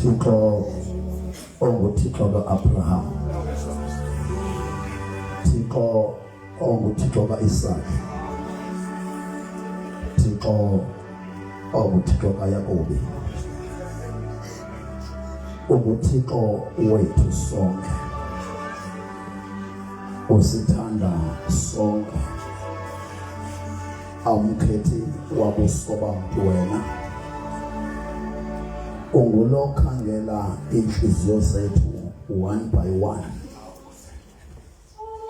Thixo onguThixo kaAbraham, Thixo onguThixo kaIsake, Thixo onguThixo kaYakobi, unguThixo wethu sonke, usithanda sonke, awumkhethi wabuso bamntu wena, ungulokhangela inhliziyo zethu one by one.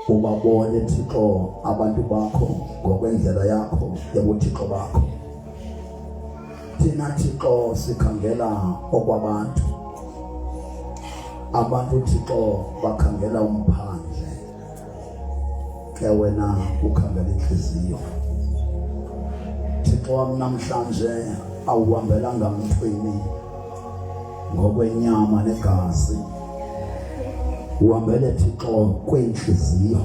Ubabone Thixo abantu bakho ngokwendlela yakho yobuthixo bakho. Thina Thixo sikhangela okwabantu, abantu Thixo bakhangela umphandle, ke wena ukhangela inhliziyo. Thixo wam, namhlanje awuhambelanga mntwini ngokwenyama negazi, uhambele Thixo kwinhliziyo,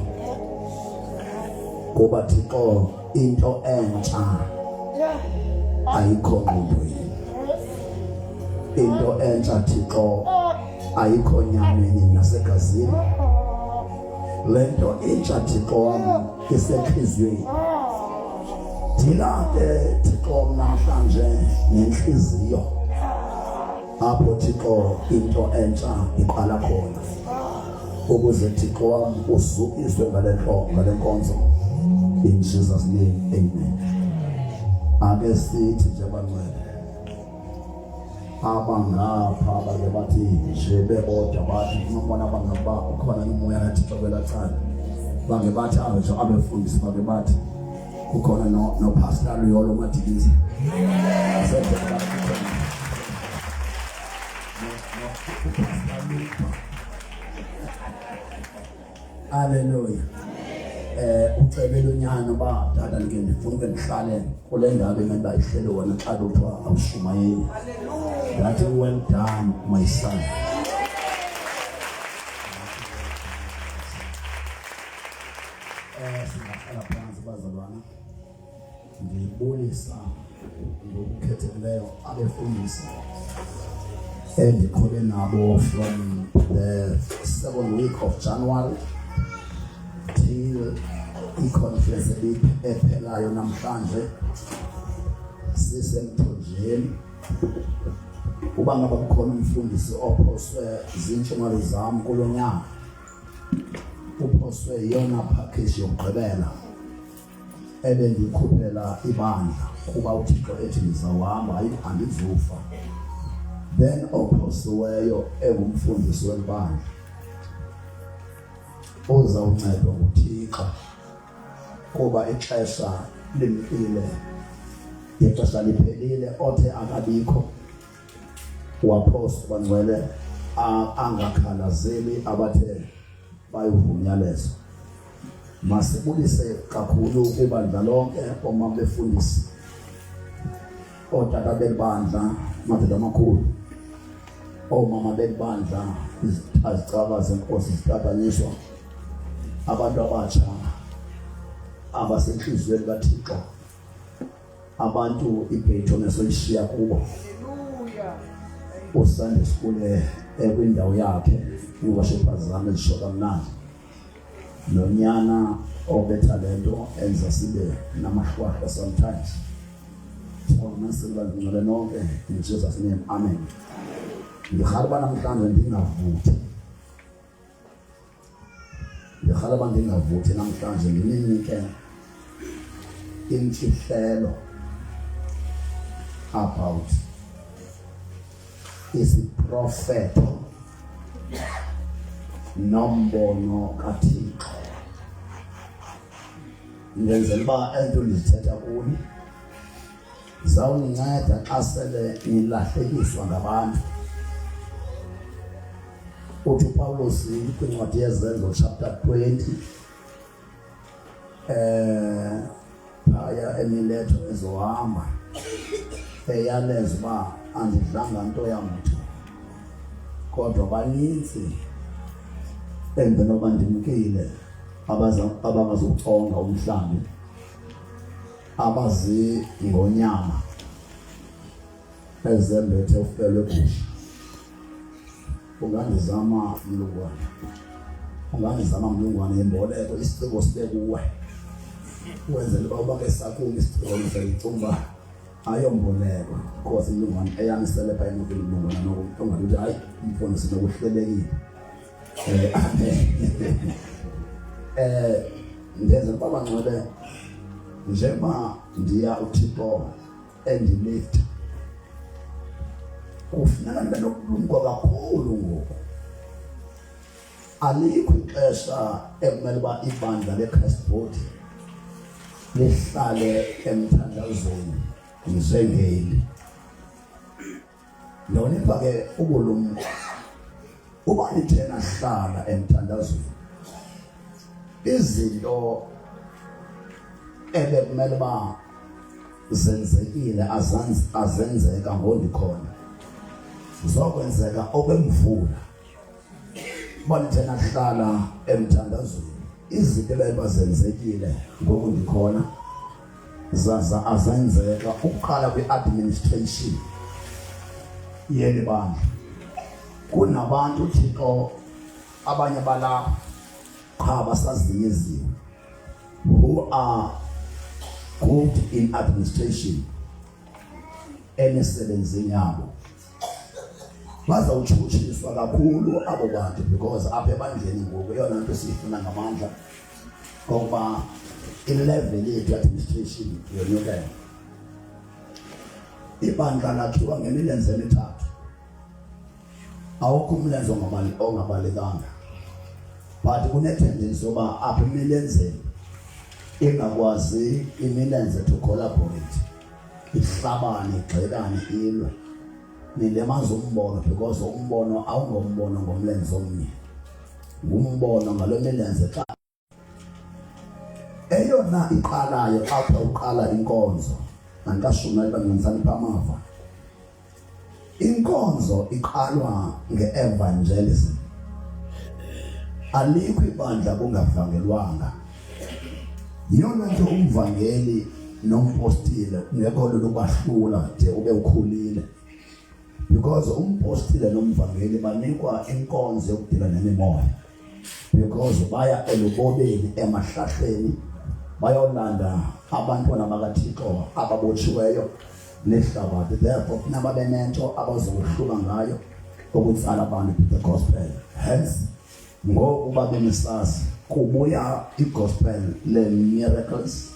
kuba Thixo into entsha ayikho ngqondweni, into entsha Thixo ayikho nyameni nasegazini. Le nto intsha Thixo wam isenhliziyweni. Dila ke Thixo wam namhlanje nenhliziyo, apho Thixo into entsha iqala khona, ukuze Thixo wam uzukiswe ngale nto, ngale nkonzo. In Jesus name, amen. Ake sithi nje bangcwele abangapha bake bathi nje bebodwa, bathi ubona bangaba ukhona umoya kaThixo kwelacala, bake bathi abe abefundisi, bake bathi kukhona no no pastor Luyolo Madikiza. Haleluya. Ucebele unyana uba tata ndike ndifuna uke ndihlale kule ndawo bemele uba ihlele wena xa kuthiwa awushumayeli. Ndathi well done my son. Singahlala phansi bazalwana. Ndibulisa ngokukhethekileyo abefundisi endiqhube nabo from the second week of January till i-conference ephelayo namhlanje sisemthonjeni. Uba ngaba kukhona umfundisi ophoswe zintshumayelo zam kulo nyaka, uphoswe yiyona package yokugqibela ebendikhuphela ibandla, kuba uThixo ethi ndizawuhamba, hayi andizufa. Then ophosiweyo engumfundisi welibandla uzawuncedwa nguThixo, kuba ixesha limkile, ixesha liphelile. Othe akabikho waphoswa bangcwele angakhalazeli abathe bayovumyalezo. Masibulise kakhulu kwibandla lonke, omama befundisi, ootata belibandla, madoda amakhulu, oomama belibandla, izicaba zenkosi zitatanyiswa, abantu abatsha abasentliziyweni kaThixo, abantu ibheyithoni esoyishiya kubo. Usunday school ekwindawo yakhe, iiworshippers zam ezisho kamnandi, nonyana obetha lento enza sibe namahlwahla sometimes. Thixo nonke, in Jesus name, amen. Ndirhala uba namhlanje ndingavuthi, ndirhala uba ndingavuthi namhlanje, ndininike imfihlelo about isiprofeto nombono kaThixo. Ndenzela uba ento ndizithetha kuni zawuninceda xa sele nilahlekiswa ngabantu. Uthi uPawulos kwincwadi yeZenzo chapter 20 phaya emiletho ezohamba, eyaleza uba andidlanga nto yamntu, kodwa baninzi emveni oba ndimkile abangazukuconga umhlambi, abazingonyama ezembethe ufele lwegusha. Ungandizama mlungwana, ungandizama mlungwana imboleko isiciko sibe kuwe, wenzele uba uba ke sakum isiciko ndiseyicinga uba ayomboleko nkosi mlungwana eyam isele phaa emotweni mlungwana noko ungathi hayi umfundisi nokuhlelekile. Amen. Ndenzela uba bangcwele njengoba ndiya uThixo endilifta, kufuneka ndibe nobulumko kakhulu ngoku. Alikho ixesha ekumele uba ibandla leChrist Body lihlale emthandazweni njengeli. Ndawonipha ke ubulumko uba nithe nahlala emthandazweni, izinto ebekumele uba zenzekile azenzeka ngondikhona zokwenzeka okwemvula. Uba nithe nahlala emthandazweni, izinto ebeba zenzekile ngoku ndikhona zaza azenzeka, ukuqala kwi-administration yeli bandla. Kunabantu uThixo abanye balapha qha basazinyeziwe who are good in administration emisebenzini yabo. Bazawutshutshiswa kakhulu abo bantu because apha ebandleni ngoku eyona nto siyifuna ngamandla kokuba ilevel yethu administration yonyukele. Ibandla lakhiwa ngemilenze emithathu, awukho umlenze ongabalekanga, but kunetendency yoba apha emilenzeni ingakwazi imilenze to collaborate, ihlabane, igxekane, ilwe, nilemaza umbono because umbono awungombono ngomlenze omnye, ngumbono ngalo milenze. Xa eyona iqalayo apha uqala inkonzo, andikashumayeli bandisanipha amava, inkonzo iqalwa nge-evangelism. Alikho ibandla kungavangelwanga. Yiyona nto umvangeli nompostile kungekho lula ubahlula de ube ukhulile, because umpostile nomvangeli banikwa inkonzo yokudila nemimoya, because baya elubobeni emahlahleni bayolanda abantwana bakaThixo ababotshiweyo lihlabathi. Therefore funeka babe nento abazokuhluka ngayo ukutsala abantu to the gospel. Hence ngoku babenisazi kubuya igospel le-miracles,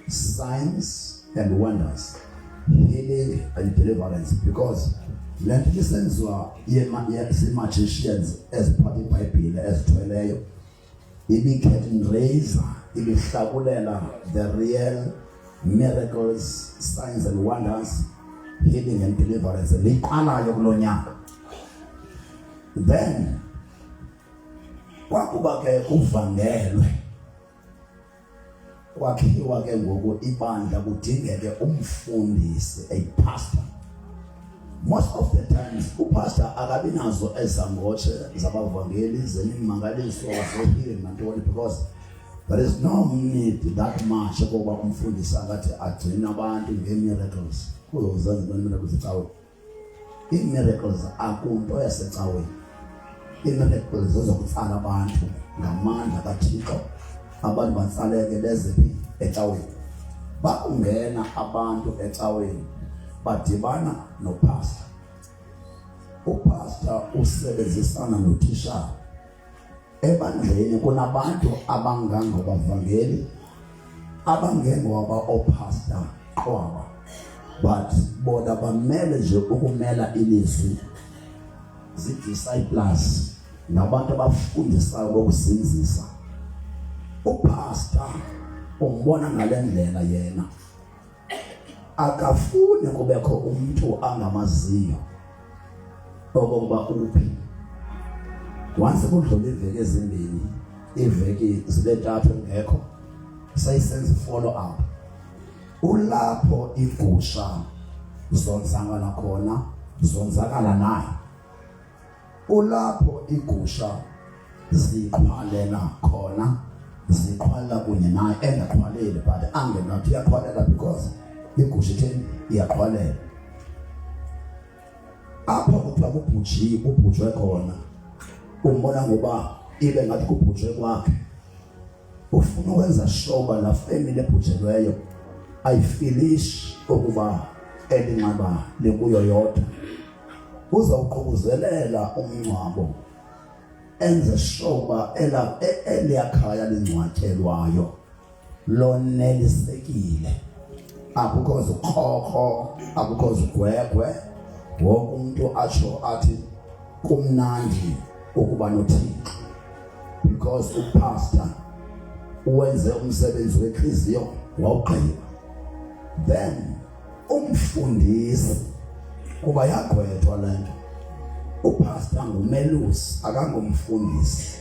signs and wonders, healing and deliverance, because le nto ibisenziwa zii-magicians eziphatha iBhayibhile ezithweleyo ibi-curtain raiser, ibihlakulela the real miracles, signs and wonders, healing and deliverance liqalayo kulo nyaka. Then kwakuba ke kuvangelwe kwakhiwa ke ngoku ibandla, kudingeke umfundisi, a pastor. Most of the times upastor akabi nazo ezangotshe zabavangeli zemimangaliso zehealing nantoni, because there is no need that much okokuba umfundisi angathi agcine abantu ngee-miracles. Kuzozenza ntoni miracles ecaweni? Ii-miracles akunto yasecaweni. Ii-miracles zezokutsala abantu ngamandla kaThixo, abantu batsaleke beze phi? Ecaweni. Bakungena abantu ecaweni badibana nopastor. Upastor usebenzisana notishara. Ebandleni kunabantu abangangobavangeli, abangengwaba opastor qwaba, but bona bamele nje ukumela ilizwi, zii-disciples nabantu abafundisayo bokuzinzisa. Upastor umbona ngale ndlela, yena akafuni kubekho umntu angamaziyo okokuba uphi. Once kudlula iiveki ezimbini, iiveki zibe ntathu engekho, seyisenza i-follow up. Ulapho igusha zonzakala khona, zonzakala naye. Ulapho igusha ziqhwalela khona, ziqhwalela kunye naye, engaqhwaleli but angenathi iyaqhwalela because igusha itheni? Iyaqhwalela. Apho kuthiwa kubhujiwe, kubhujwe khona, umbona ngoba ibe ngathi kubhujwe kwakhe. Ufuna ukwenza sure uba laa family ebhujelweyo ayifilishi ukuba eli nxeba likuyo yodwa. Uzawuququzelela umngcwabo enze sure uba ela eliya khaya lingcwatyelwayo lonelisekile, akukho zikrokro, akukho zigwegwe. Wonke umntu atsho athi kumnandi ukuba noThixo, because upastor uwenze umsebenzi wentliziyo wawugqiba. Then umfundisi, kuba yagqwethwa le nto, upastor ngumelusi, akangomfundisi.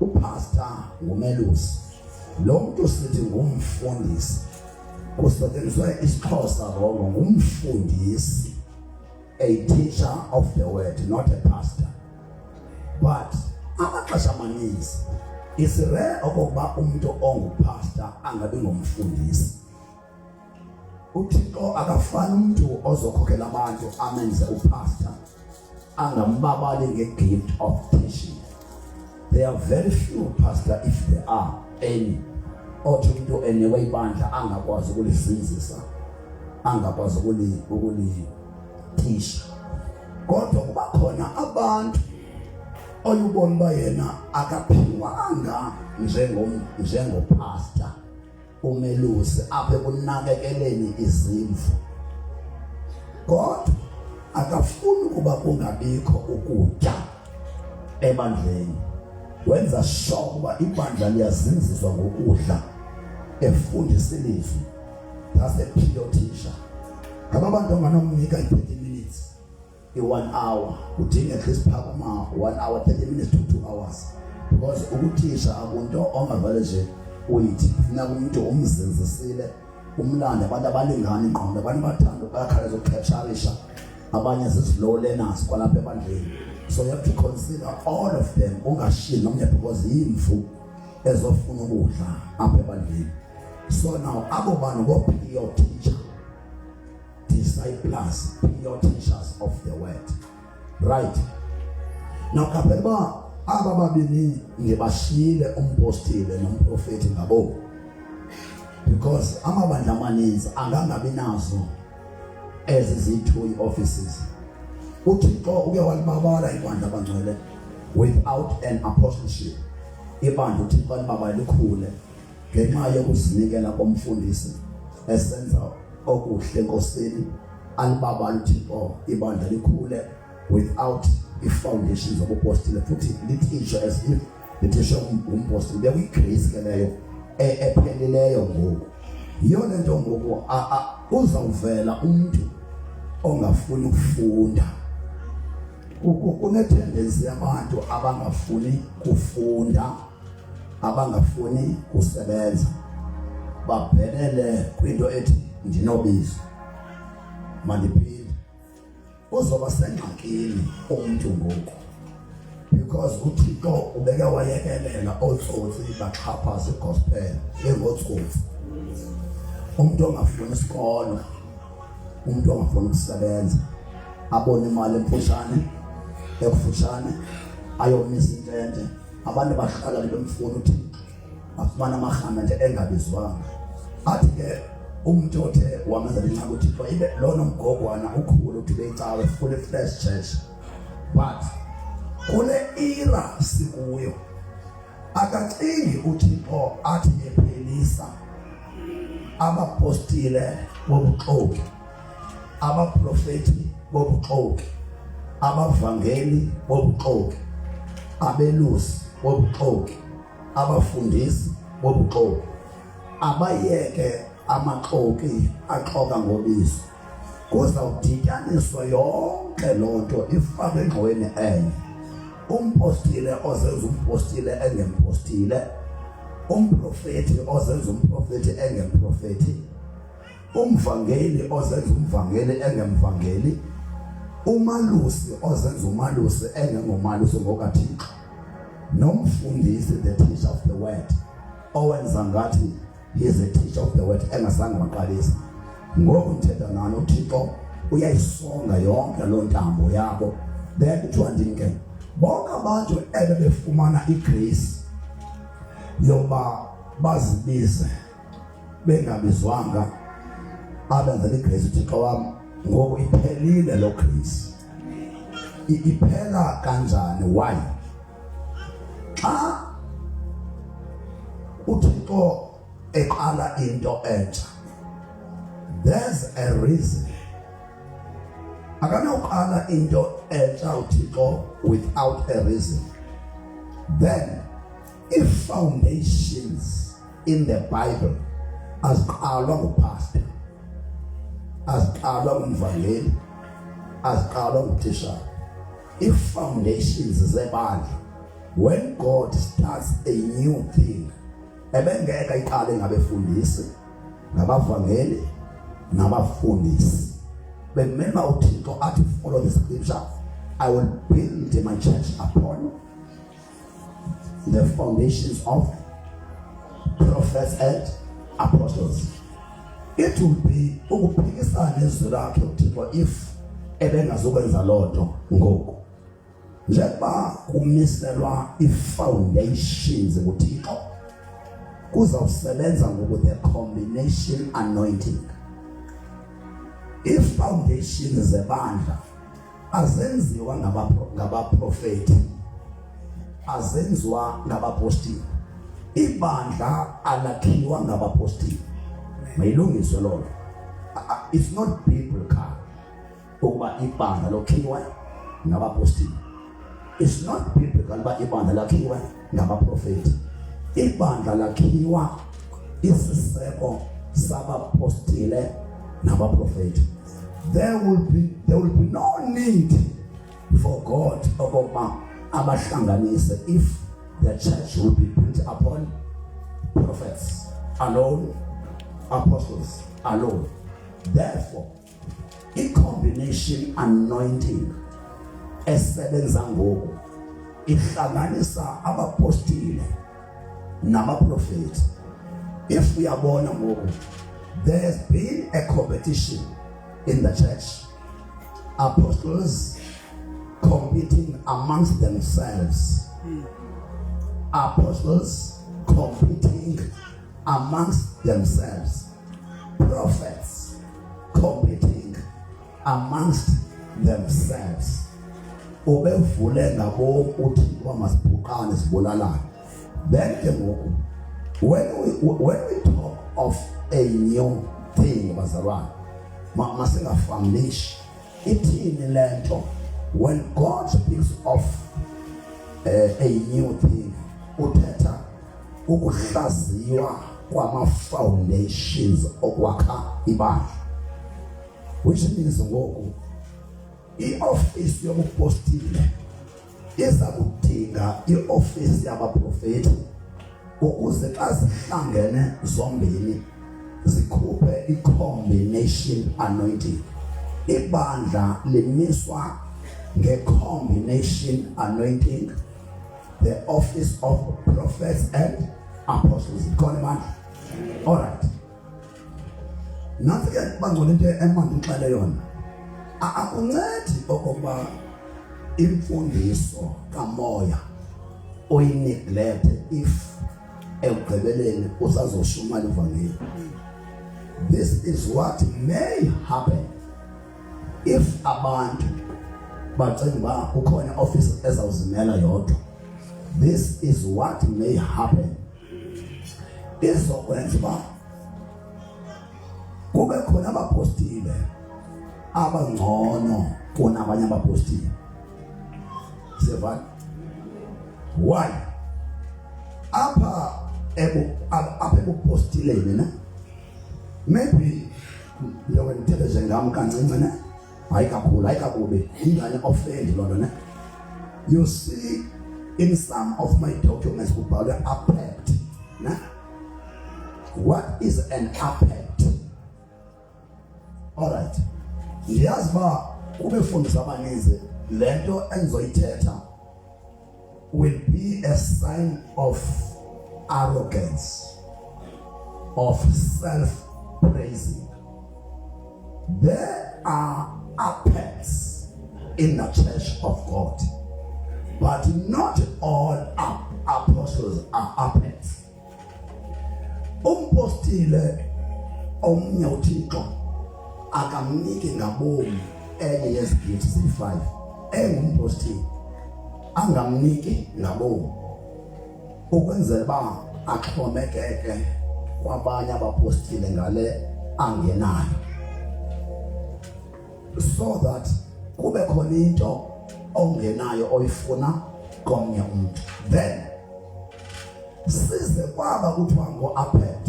Upastor ngumelusi. Lo mntu sithi ngumfundisi, kusetyenziswe isiXhosa rongo, ngumfundisi, a teacher of the word, not a pastor. But amaxesha amaninzi it's rare okokuba umntu ongupastor angabi ngumfundisi. UThixo akafani umntu ozokhokhela abantu amenze upastor angambabali ngegift of teaching. There are very few pastor, if there are any, othi umuntu enikwe ibandla angakwazi ukulizinzisa, angakwazi ukulithisha. Kodwa kuba khona abantu oyubona uba yena akaphiwanga njengopastor, umelusi apha ekunakekeleni izimvu, kodwa akafuni ukuba kungabikho ukutya ebandleni. Wenza sure ukuba ibandla liyazinziswa ngokudla, efundisa ilizwi. That's a pure teacher. Ngaba bantu onganomnika i-30 minutes, i-1 hour, udinga at least phaa kuma 1 hour 30 minutes to 2 hours, because ukuthisha akunto ongavele nje uyithi. Funeka umntu umzinzisile, umlande. Abantu abalingani ingqondo, abantu bathanda bayakhaleza ukukhetsharisha, abanye zii-slow learners kwalapha ebandleni. So you have to consider all of them, ungashiyi nomnye, because yimvu ezofuna ukudla apha ebandleni. So now abo bantu ngo-pure teacher, disciples, pure teachers of the word. Right now, qaphela uba aba babini ngibashiyile, umpostile nomprofeti, ngabo, because amabandla amaninzi angangabi nazo ezi ziyi-two ii-offices. UThixo uke walibabala ibandla, abangcwele, without an apostleship. Ibandla uThixo alibabala likhule ngenxa yokuzinikela komfundisi esenza okuhle enkosini. Alibabala uThixo ibandla likhule without i-foundations zobupostile, futhi lithishwe as if lithishwe ngumpostile. Bekuyigrace ke leyo ephelileyo ngoku. Yiyo le nto ngoku uzawuvela umntu ongafuni ukufunda. Kunetendensi yabantu abangafuni kufunda, abangafuni kusebenza, babhenele kwinto ethi ndinobizo, mandiphinde. Uzoba sengxakini umntu ngoku, because uThixo ubeke wayekelela ootsotsi baxhaphaza igospel bengotsotsi. Umntu ongafuni isikolo, umntu ongafuni ukusebenza, abone imali emfutshane, ekufutshane, ayomisa intente. Abantu bahlala bemfuna uThixo, afumana amarhamente engabizwanga. Athi ke umntu othe wamenzela inxeba uThixo, ibe lona mgogwana ukhulu uthi beyicawe, fully fresh church. But kule era sikuyo, akacingi uThixo athi ephelisa abapostile bobuxoki, abaprofeti bobuxoki, abavangeli bobuxoki, abelusi bobuxoki, abafundisi bobuxoki, abayeke amaxoki axoka ngobizo. Kuzawudityaniswa yonke loo nto ifakwe engxoweni enye. Umpostile ozenza umpostile engempostile, umprofeti ozenza umprofeti engemprofeti, umvangeli ozenza umvangeli engemvangeli, umalusi ozenza umalusi engengomalusi ngokaThixo, nomfundisi, the teacher of the word, owenza ngathi he is a teacher of the word engazange waqalisa. Ngoku ndithetha nani, uThixo Uyayisonga yonke loo ntambo yabo. Then kuthiwa ndini ke, bonke abantu ebebefumana igrace yokuba bazibize bengabizwanga, abenzela igrace uThixo wam, ngoku iphelile loo grace. Iphela kanjani? Why? Xa uThixo eqala into entsha, there's a reason. Akanoqala into entsha uThixo without a reason. Then if foundations in the Bible aziqalwa ngupastor, aziqalwa ngumvangeli, aziqalwa nguthishala, if-foundations zebandla, when God starts a new thing, ebengeke ayiqale ngabefundisi, ngabavangeli, nabafundisi. Bekumele uba uThixo athi, follow the scripture, "I will build my church upon the foundations of prophets and apostles." It will be ukuphikisana nezwi lakhe uThixo if ebengazokwenza loo nto ngoku. Njengoba kumiselwa i-foundations nguThixo, kuzawusebenza ngoku the combination anointing. I-foundation zebandla azenziwa ngabaprofeti, azenziwa ngabapostile. Ibandla alakhiwa ngabapostile. Mayilungiswe loo nto. It's not biblical ukuba ibandla lokhiwa ngabapostile. It's not biblical uba ibandla lakhiwa ngabaprofeti. Ibandla lakhiwa isiseko sabapostile nabaprofeti. There will be no need for God okokuba abahlanganise if the church will be built upon prophets alone, apostles alone. Therefore i-combination anointing esebenza ngoku ihlanganisa abapostile nabaprofeti. If uyabona ngoku, there's been a competition in the church, apostles competing amongst themselves, apostles competing amongst themselves, prophets competing amongst themselves. Ubevule ngabo uthi uba masibhuqane, sibulalane. Then ke ngoku when we talk of a new thing, bazalwane, masingafamlishi. Ithini lento? When God speaks of a new thing, uthetha ukuhlaziywa kwama-foundations okwakha ibandla, which means ngoku iofisi yobupostile iza kudinga iofisi yabaprofeti ukuze xa zihlangene zombini zikhuphe i-combination anointing. Ibandla limiswa nge-combination anointing, the office of prophets and apostles. Ikhona ibandla? All right. Nansi ke bangcwele into emandixele yona. Akuncedi okokuba imfundiso kamoya uyineglect if ekugqibeleni usazoshumela ivangeli. This is what may happen if abantu bacinga uba kukhona office ezawuzimela yodwa. This is what may happen. Izokwenza uba kube khona abapostile abangcono kunabanye abapostile. Siyevana? Why? Apha ebupostileni, ne, maybe njengoba ndithethe nje ngam kancinci, ne, hayi kakhulu, hayi kakubi, ingane offend loo nto, ne. You see, in some of my documents kubhalwe apept, ne. What is an apept? All right, ndiyazi uba kubefundisi abaninzi le nto endizoyithetha will be a sign of arrogance, of self-praising. There are apes in the church of God, but not all apostles are apes. Umpostile omnye uThixo akamniki ngabomi enye yezigidi ziyi-5 engumpostile angamniki ngabomi ukwenzela uba axhomekeke kwabanye abapostile ngale angenayo so that kube khona into ongenayo oyifuna komnye umuntu. Then size kwaba kuthiwa ngo-apet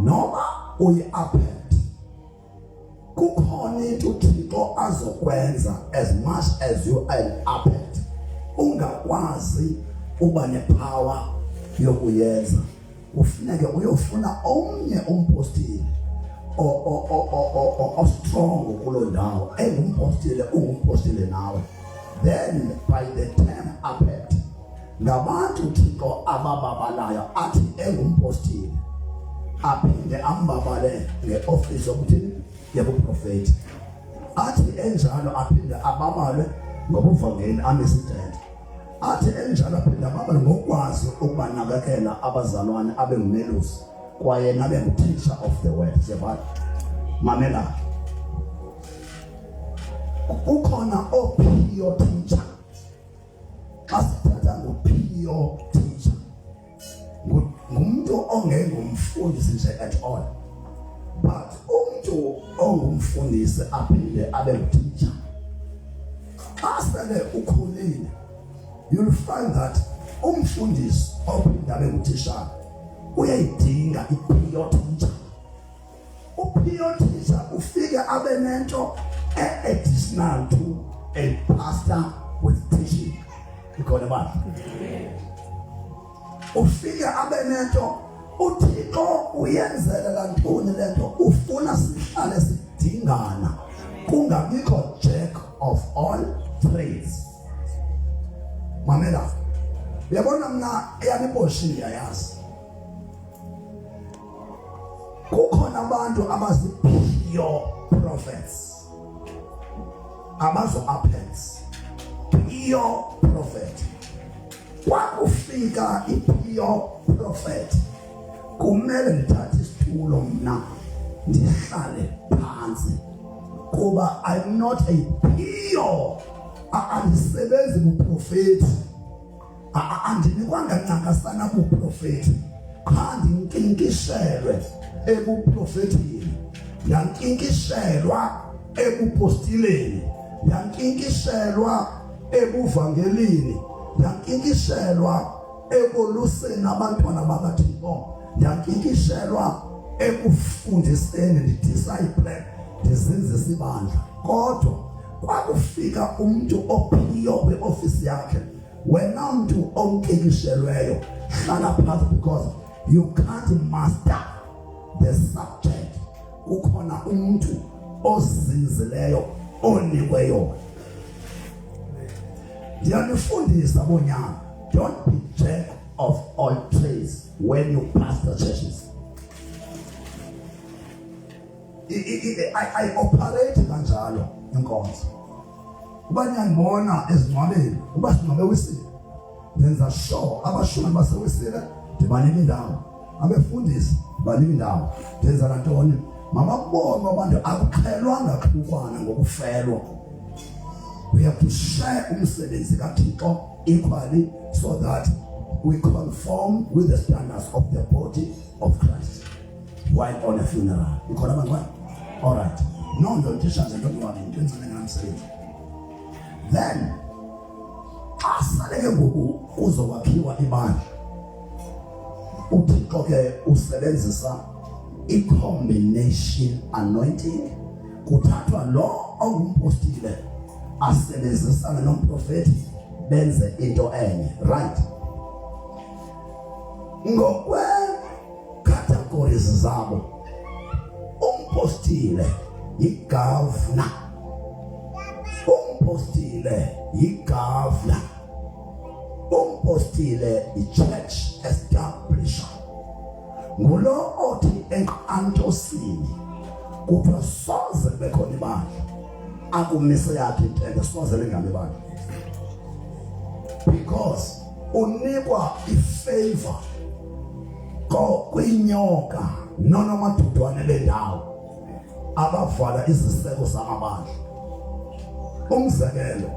noma uyi-apet, kukhona into uThixo azokwenza. As much as you are an apet, ungakwazi uba nepower yokuyenza, kufuneke uyofuna omnye umpostile o-strong kuloo ndawo. Engumpostile, ungumpostile nawe. Then by the term apet, ngabantu uThixo abababalayo athi engumpostile aphinde ambabale ngeofisi yokuthini, yobuprofeti, athi enjalo aphinde ababalwe ngobuvangeli anesitende, athi enjalo aphinde ababalwe ngokwazi ukubanakekela abazalwane, abe ngumelusi kwaye nabe nguteacher of the word. Siyabona, mamela, kukhona o-pure teacher. Xa sithetha ngo-pure teacher, ngumuntu ongengumfundisi nje at all, but umuntu ongumfundisi aphinde abe nguteacher. Xa sele ukhulile, you'll find that umfundisi ophinde abe nguthishala uyayidinga i-pure teacher. U-pure teacher ufike abe nento e-additional to a pastor with teaching. Ikhona bani? Ufike abe nento. UThixo uyenzele ntoni lento? Ufuna sihlale sidingana, kungabikho jack of all trades. Mamela, uyabona, mna eyami iportion ndiyayazi. Kukhona abantu abazi-pure prophets, abazo-apets pure prophet. Kwakufika i-pure prophet, kumele ndithathe isitulo mna ndihlale phantsi, kuba I'm not a pure, andisebenzi buprofeti, andinikwanga ncakasana buprofeti, qha ndinkinkishelwe ebuprofetini, ndankinkishelwa ebupostileni, ndankinkishelwa ebuvangelini, ndankinkishelwa ekoluseni abantwana bakaThixo, ndankinkishelwa ekufundiseni, ndidisciple, ndizinzisa ibandla. Kodwa kwakufika umuntu o-pure kwiofisi yakhe, wena mntu omkikishelweyo hlala phantsi, because you can't master the subject. Kukhona umuntu ozinzileyo onikwe yona. Ndiyanifundisa bonyana, don't be jack of all trades when you pastor churches. I operate kanjalo inkonzo. Uba niyangibona ezingcwabeni, uba singcwabe Wisile, ndenza sure abashumi baseWisile ndibanika indawo, abefundisi ndibanika indawo. Ndenza nantoni? Mababone abantu akuxhelwanga xhukwana ngokufelwa. We have to share umsebenzi kaThixo equally so that we conform with the standards of the body of Christ while on a funeral. Ikhona abangcwele? All right, no nto ndisha nje, don't worry, into enzane ngamsebenzi. Then xa sale ke ngoku kuzokwakhiwa ibandla, uThixo ke usebenzisa i-combination anointing. Kuthathwa lo ongumpostile asebenzisane nomprofeti, benze into enye, right? Ngokwe categories zabo, umpostile yigovernor, umpostile yigovernor, umpostile i-church establisher, ngulo othi enkantosini kuthiwa soze kube khona ibandla. Akumise yakhe intente soze lingami bantu. Because unikwa ifavor ko kwinyoka nonomadudwane bendawo abavala iziseko zamabandla. Umzekelo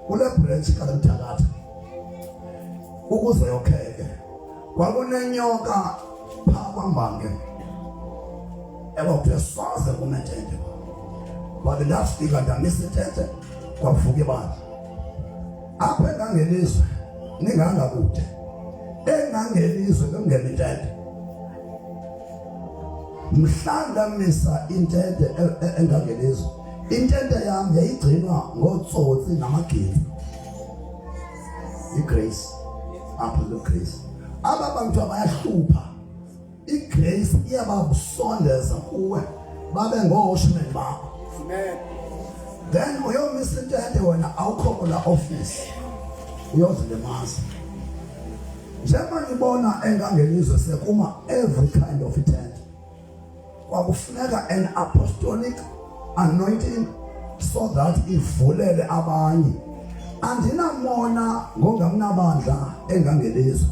kule branch kaMthakatha ukuze yokheke kwakunenyoka phaa kwambange ekwakuthiwa soze kumetente wabe ndafika ndamisa itente kwavuka ibandla apha engangelizwe ningangakude engangelizwe bekungena intente mhla ndamisa intente e, e, engangelizwe intente yam yayigcinwa ngootsotsi namagintsa igrace apha kugrace aba bantu abayahlupha igrace iyabasondeza kuwe babe ngooshman bakho amen then uyomisa intente wena awukho kula office uyozilimaza njengoba ngibona engangelizwe sekuma every kind of tent kwakufuneka an apostolic anointing so that ivulele abanye andinamona ngongamnabandla engangelizwe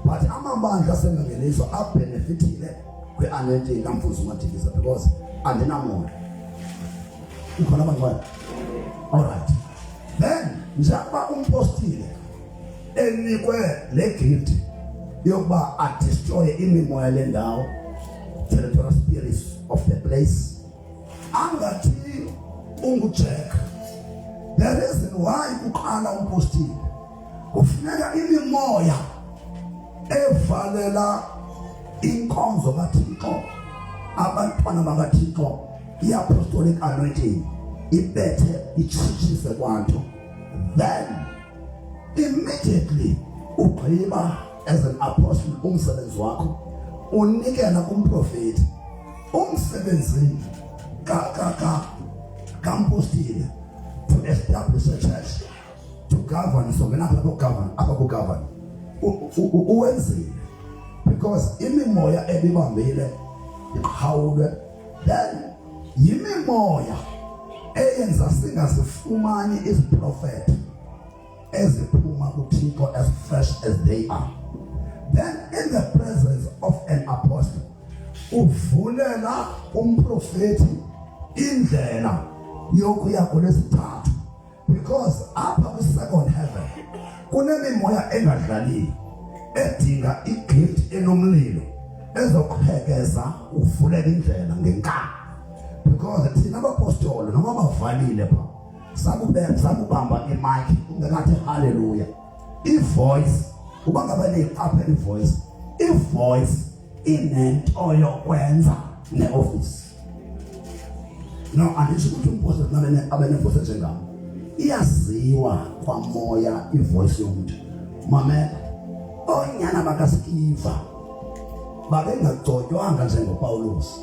but amabandla asengangelizwe abhenefithile kwi-anointing kamfundisi umadiliza because andinamona ikhona abangcwele all right then njengoba umpostile enikwe le gift yokuba adestroye imimoya le ndawo territorial spirits of the place angathi ungujack the reason why kuqala umpostile kufuneka imimoya evalela inkonzo kaThixo abantwana bakaThixo iapostolic anointing ibethe itshitshise kwanto then immediately ugqiba as an apostle umsebenzi wakho unikela kumprofeti umsebenzi ka ka ka kampostile to establish a church to govern so ngena lapho govern apha ku govern uwenzile because imimoya ebibambile iqhawulwe then yimimoya eyenza singazifumani iziprofethi eziphuma kuThixo as fresh as they are then in the presence of an apostle uvulela umprofeti indlela yokuya kulesithathu because apha kwi-second heaven kunemimoya engadlaliyo edinga igift enomlilo ezoqhekeza uvuleka indlela ngenkani because thina abapostoli noma bavalile pha sakubeka sakubamba imic ungekathi haleluya ivoice uba ngaba niyiqaphela ivoice ivoice inento yokwenza neoffice no andisho ukuthi umpostoli kumele abe nevoice enjengam iyaziwa kwamoya ivoice yomuntu mamela onyana bakaSkiva babengagcotywanga njengoPawulos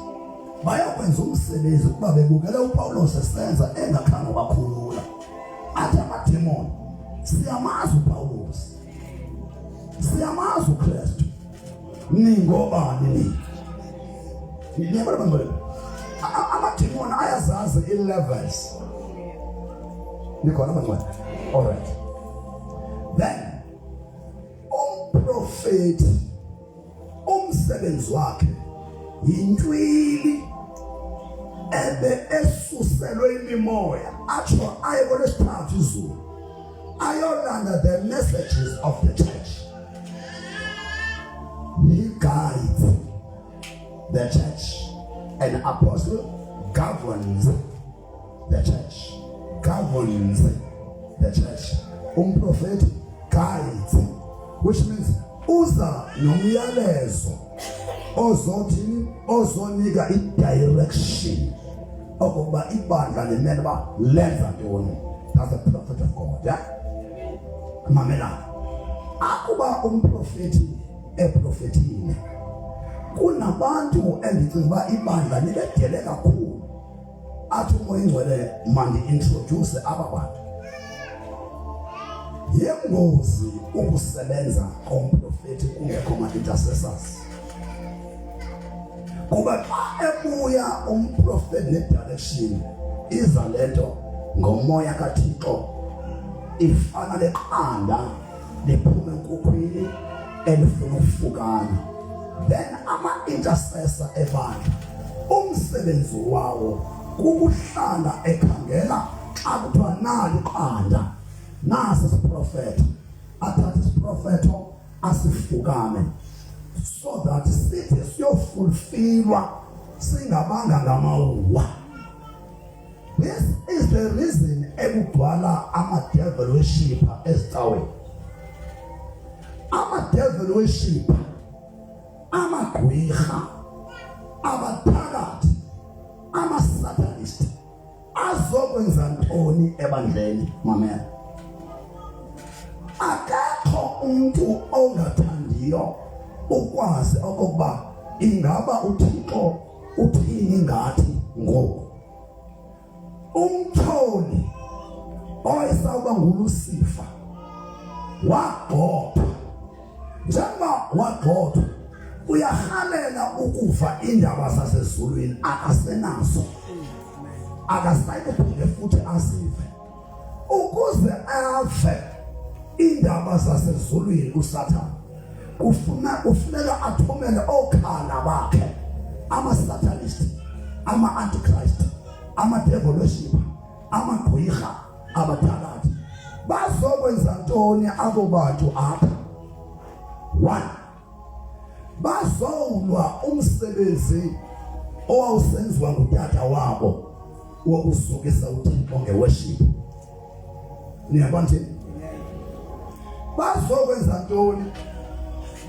bayokwenza umsebenzi kuba bebukele uPawulos esenza engakhange wakhulula athi amademoni siyamazi uPawulos siyamazi uKristu ningobani nina niyabona bangcwele amademoni ayazazi i-levels nikhona bangcwele all right then umprofeti umsebenzi wakhe yintwili ebe esuselwe imimoya atsho aye kwelesithathu izulu ayolanda the messages of the church he guides the church an apostle governs the church governs the church umprofeti guides which means uza nomyalezo ozothini ozonika i-direction okokuba ibandla limele uba lenza ntoni that's the prophet of god yeah? mamelana akuba umprofeti eprofetile kunabantu endicinga uba ibandla libedele kakhulu athi umoya ingcwele mandi-introduce aba bantu yengozi ukusebenza komprofeti kungekho ma-intercessors kuba xa ebuya umprofeti ne-direction iza le nto Ngomoya kaThixo ifana leqanda liphuma enkukhwini elifuna ukufukana. Then ama-intercessor ebandla umsebenzi wawo kukuhlala ekhangela xa kuthiwa nali iqanda, nasi isiprofetho, athathe isiprofetho asifukame so that side siyofulfilwa singabanga ngamawuwa. This is the reason ekugcwala ama-devil worshipper ezicaweni, ama-devil worshipper, amagqwirha, abathakathi, ama-satanist. Azokwenza ntoni ebandleni? Mamela, akekho umntu ongathandiyo ukwazi okokuba ingaba uThixo uthini ngathi ngoku. Umtyholi owayesawuba nguLusifa wagxothwa. Njengoba wagxothwa, uyarhalela ukuva iindaba zasezulwini, akasenazo, akasayi kuphinde futhi azive. Ukuze ave iindaba zasezulwini uSathane kufuneka athumele ookhala bakhe, ama-satanist, ama-antichrist, ama-devil worshipper, amagqwirha, abathakathi. Bazokwenza ntoni abo bantu apha? One, bazowulwa umsebenzi owawusenziwa ngutata wabo wokuzukisa uThixo ngeworship. Niyabona nje? Bazokwenza ntoni?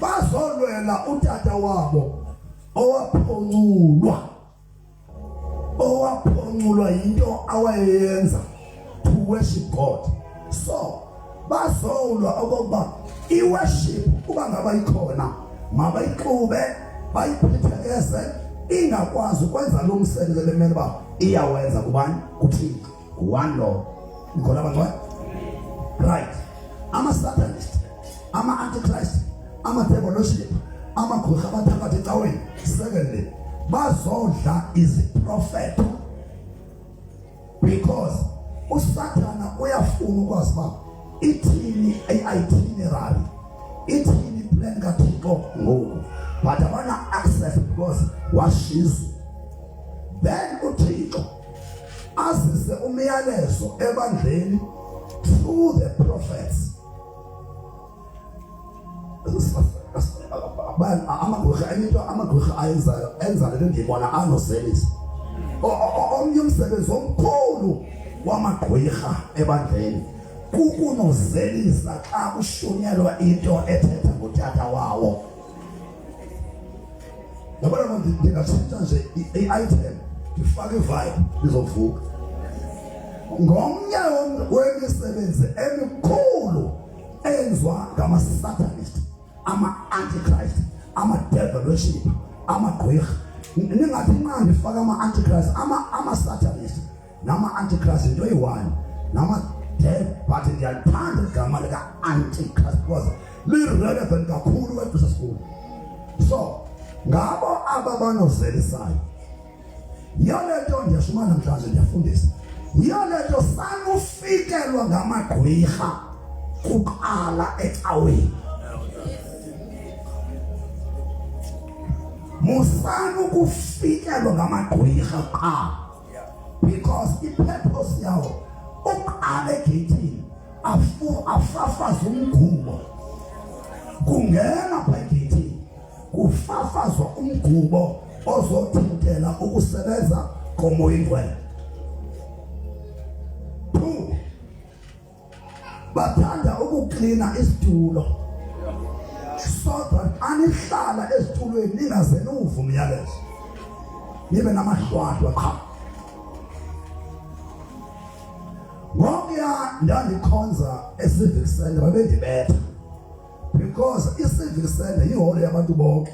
Bazolwela utata wabo owaphonculwa, owaphonculwa yinto awayeyenza to worship God. So bazolwa okokuba iworship uba ngaba ikhona mabayixube, bayiphithekeze, ingakwazi ukwenza lo msebenzi ebemele uba iyawenza kubani? KuThixo. One lo nikhona abangcwele, right? Ama-satanist, ama-antichrist, ama-devil worship, amagqwirha, abathakathi ecaweni. Secondly, bazodla iziprofeto, because uSathana uyafuna ukwazi uba ithini i-itinerary, ithini iplan kaThixo ngoku, but abana access because washizwa. Then uThixo azise umyalezo ebandleni through the prophets. Amagqwirha, enye into amagqwirha ayenzayo, enza le nto ndiyibona anozelisa. Omnye umsebenzi omkhulu wamagqwirha ebandleni kukunozelisa xa kushunyelwa into ethetha ngotata wawo. Yabona, ndingatshintsha nje i-item, ndifake ivibe, ndizovuka. Ngomnye wemisebenzi emikhulu eyenziwa ngama-satanist, ama-antichrist, ama-devil worship, amagqwirha. Ningathi nqa ndifake ama-antichrist, ama-satanist nama-antichrist into eyi-one nama-dev, but ndiyalithanda igama lika-antichrist because li-relevant kakhulu kwexesha sikulo. So ngabo aba banozelisayo. Yiyo le nto ndiyashumana namhlanje, ndiyafundisa. Yiyo le nto sanufikelwa ngamagqwirha kuqala ecaweni. Musani ukufikelwa ngamagqwirha kuqala, because ipurpose yawo uqala egeyithini afafaze umgubo. Kungena pha egeyithini kufafazwa umgubo ozothintela ukusebenza komoya ingcwele. Two, bathanda ukuklina isitulo so that anihlala ezitulweni ningaze niwuve umyalezo, nibe namahlwahlwa qha. Ngokuya ndandikhonza e-civic center, babendibetha because i-civic center yiholo yabantu bonke.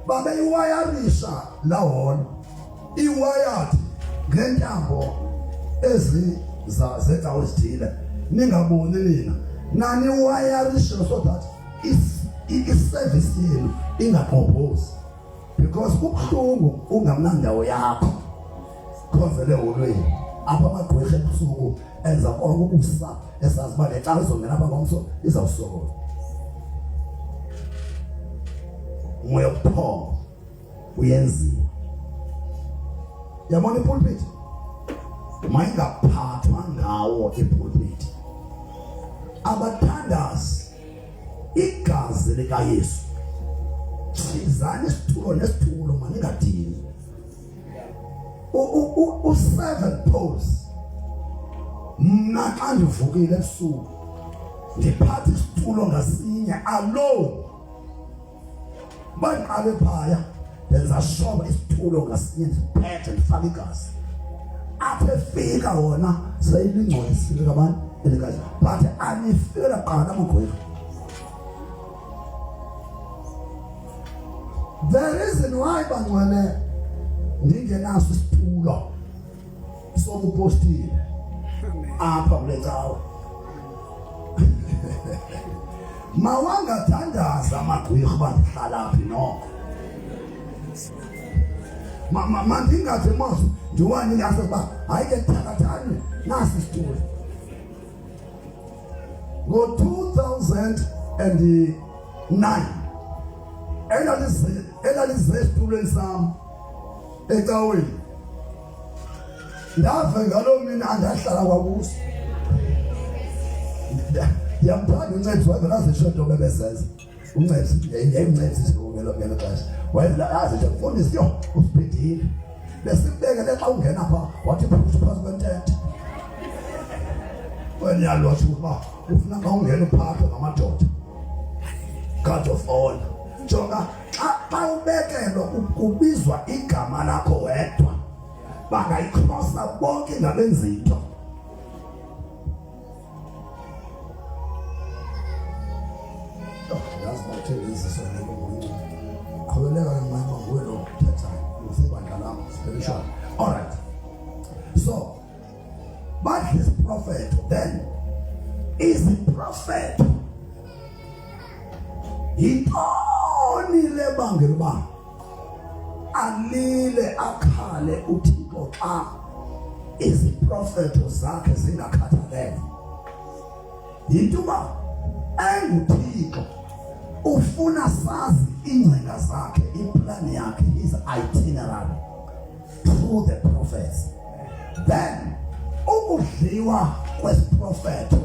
Babeyiwayarisha la holo, iwired ngentambo ezi zecawa ezithile, ningaboni nina, naniwayarisha so that iservice yenu ingagqobhozi, because kubuhlungu ungamnandawo yakho khonzele eholweni. Apha amagqwirha ebusuku enza konke ukusa esazi uba le xa izongena apha ngomso izawusokola. Umoya wobuthongo uyenziwa. Yabona ipulpit mayingaphathwa ngawo ipulpit. Abathandazi igazi likaYesu. Tshizani isitulo nesitulo maningadini. U-seven poles mna xa ndivukile ebusuku ndiphatha isitulo ngasinye alone bandiqale phaya ndenza sure isitulo ngasinye ndiphethe ndifake igazi apha efika wona seyilingcolisile kabani eligazi but anifikela kuqala amagqwirha. The reason why bangcwele ndingenaso isitulo sobupostile apha kule cawa mawangathandaza amagqwirha uba ndihlala phi noko mandingathi mos ndiwanike ase uba hayi ke thakathani nasi isitulo. Ngo-2009 elalize esitulweni sam ecaweni ndave ngaloo mini andahlala kwakuso. Ndiyamthanda uncedisi, wayevela azisho nto bebezenza uncedisi, yayimncedisi ngelo xesha, wayevela azi nje mfundisi yho usibhidile besibekele xa ungena pha wathi phuthu phantsi kwentente wena uyalwathi uba ufuna xa ungena uphathwe ngamadoda God of honor. Jonga xa ubekelwa kubizwa igama lakho wedwa bangayikrosa bonke ingabenzi into. Yazi bathe lezi sona ngokunye. Qhubeleka ke mama nguwe lo uthethayo. Usibandla lam spiritual. All right. So badla isiprofetho then iziprofetho yintoni le bangela uba alile akhale uThixo xa iziprofetho zakhe zingakhathalele? Yinto uba enguThixo ufuna sazi ingcinga zakhe, iplani yakhe, his itinerary through the prophets. Then ukudliwa kwesiprofetho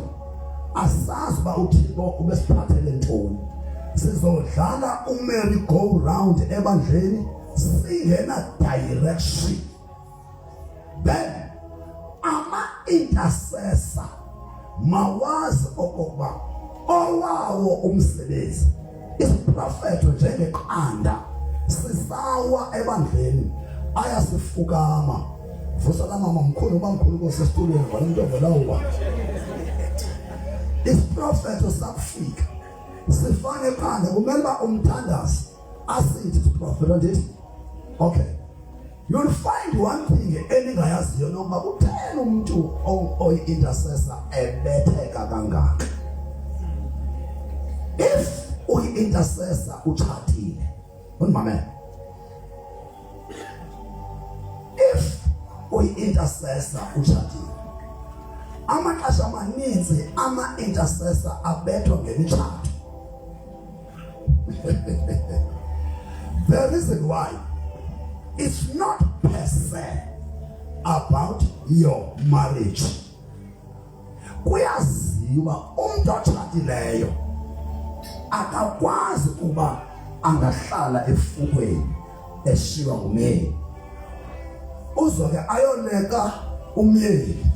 asazi uba uThixo ubesiphathele ntoni. Sizodlala umerry go round ebandleni singena direction. Then ama-intercessor mawazi okokuba owawo umsebenzi isiprofetho njengeqanda sisawa ebandleni ayasifukama. Vusa la mama mkhulu uba mkhulu kosesitulweni vala umntu ovela. Isiprofetho sakufika sifane eqanda, kumele uba umthandazi asithi isiprofetho ndithi okay. You'll find one thing eningayaziyo noma kutheni umuntu oyi-intercessor ebetheka kangaka. If uyi-intercessor utshatile, undimamele. If uyi-intercessor utshatile, amaxesha amaninzi ama-intercessor abethwa ngemitshato. The reason why it's not per se about your marriage. Kuyaziwa umuntu otshatileyo akakwazi kuba angahlala efukweni eshiywa ngumyeni. Uzoke ayoleka umyeni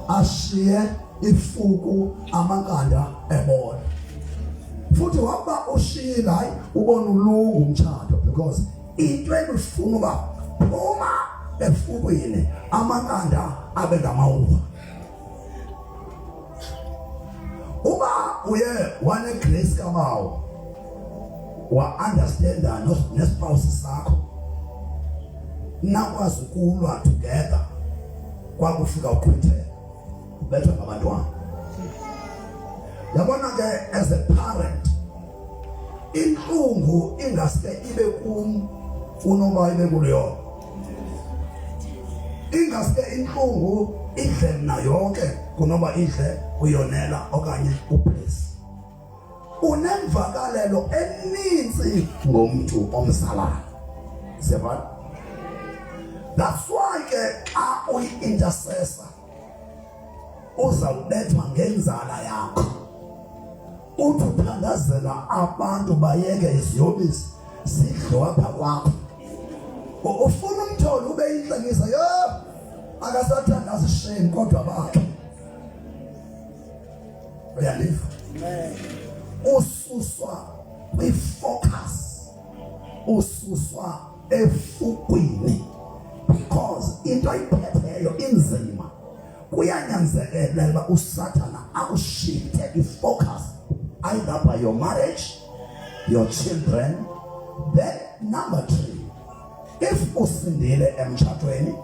ashiye ifuku amakanda ebona. Futhi wakuba ushiyile hayi ubona ulungu umtshato because into ebifuna uba phuma efukwini amakanda abe ngamawuwa. Uba uye wane grace kabawo wa understanda nespouse sakho nakwazi ukulwa together kwakufika uqhwithela ubethwa ngabantwana. Yabona ke as a parent inhlungu ingaske ibe kum kunoba ibe kuleyo. Ingaske intlungu idle mna yonke kunoba idle uyonela okanye uPresi. Unemvakalelo eninzi ngomntu omzalayo. Siyabona? That's why ke xa uyi-intercessor uzawubethwa ngenzala yakho. Uthi uthandazela abantu bayeke iziyobisi zidliwa apha kwakho. Ufuna umtholo ube inhlekisa yo akasathandazi shame kodwa bakhe. Uyandiva? Ususwa kwifocus. Ususwa efukwini because into ayiphetheyo inzima. Kuyanyanzeleka uba uSathana akushifte ifocus either by your marriage, your children. Then number 3, if usindile emtshatweni,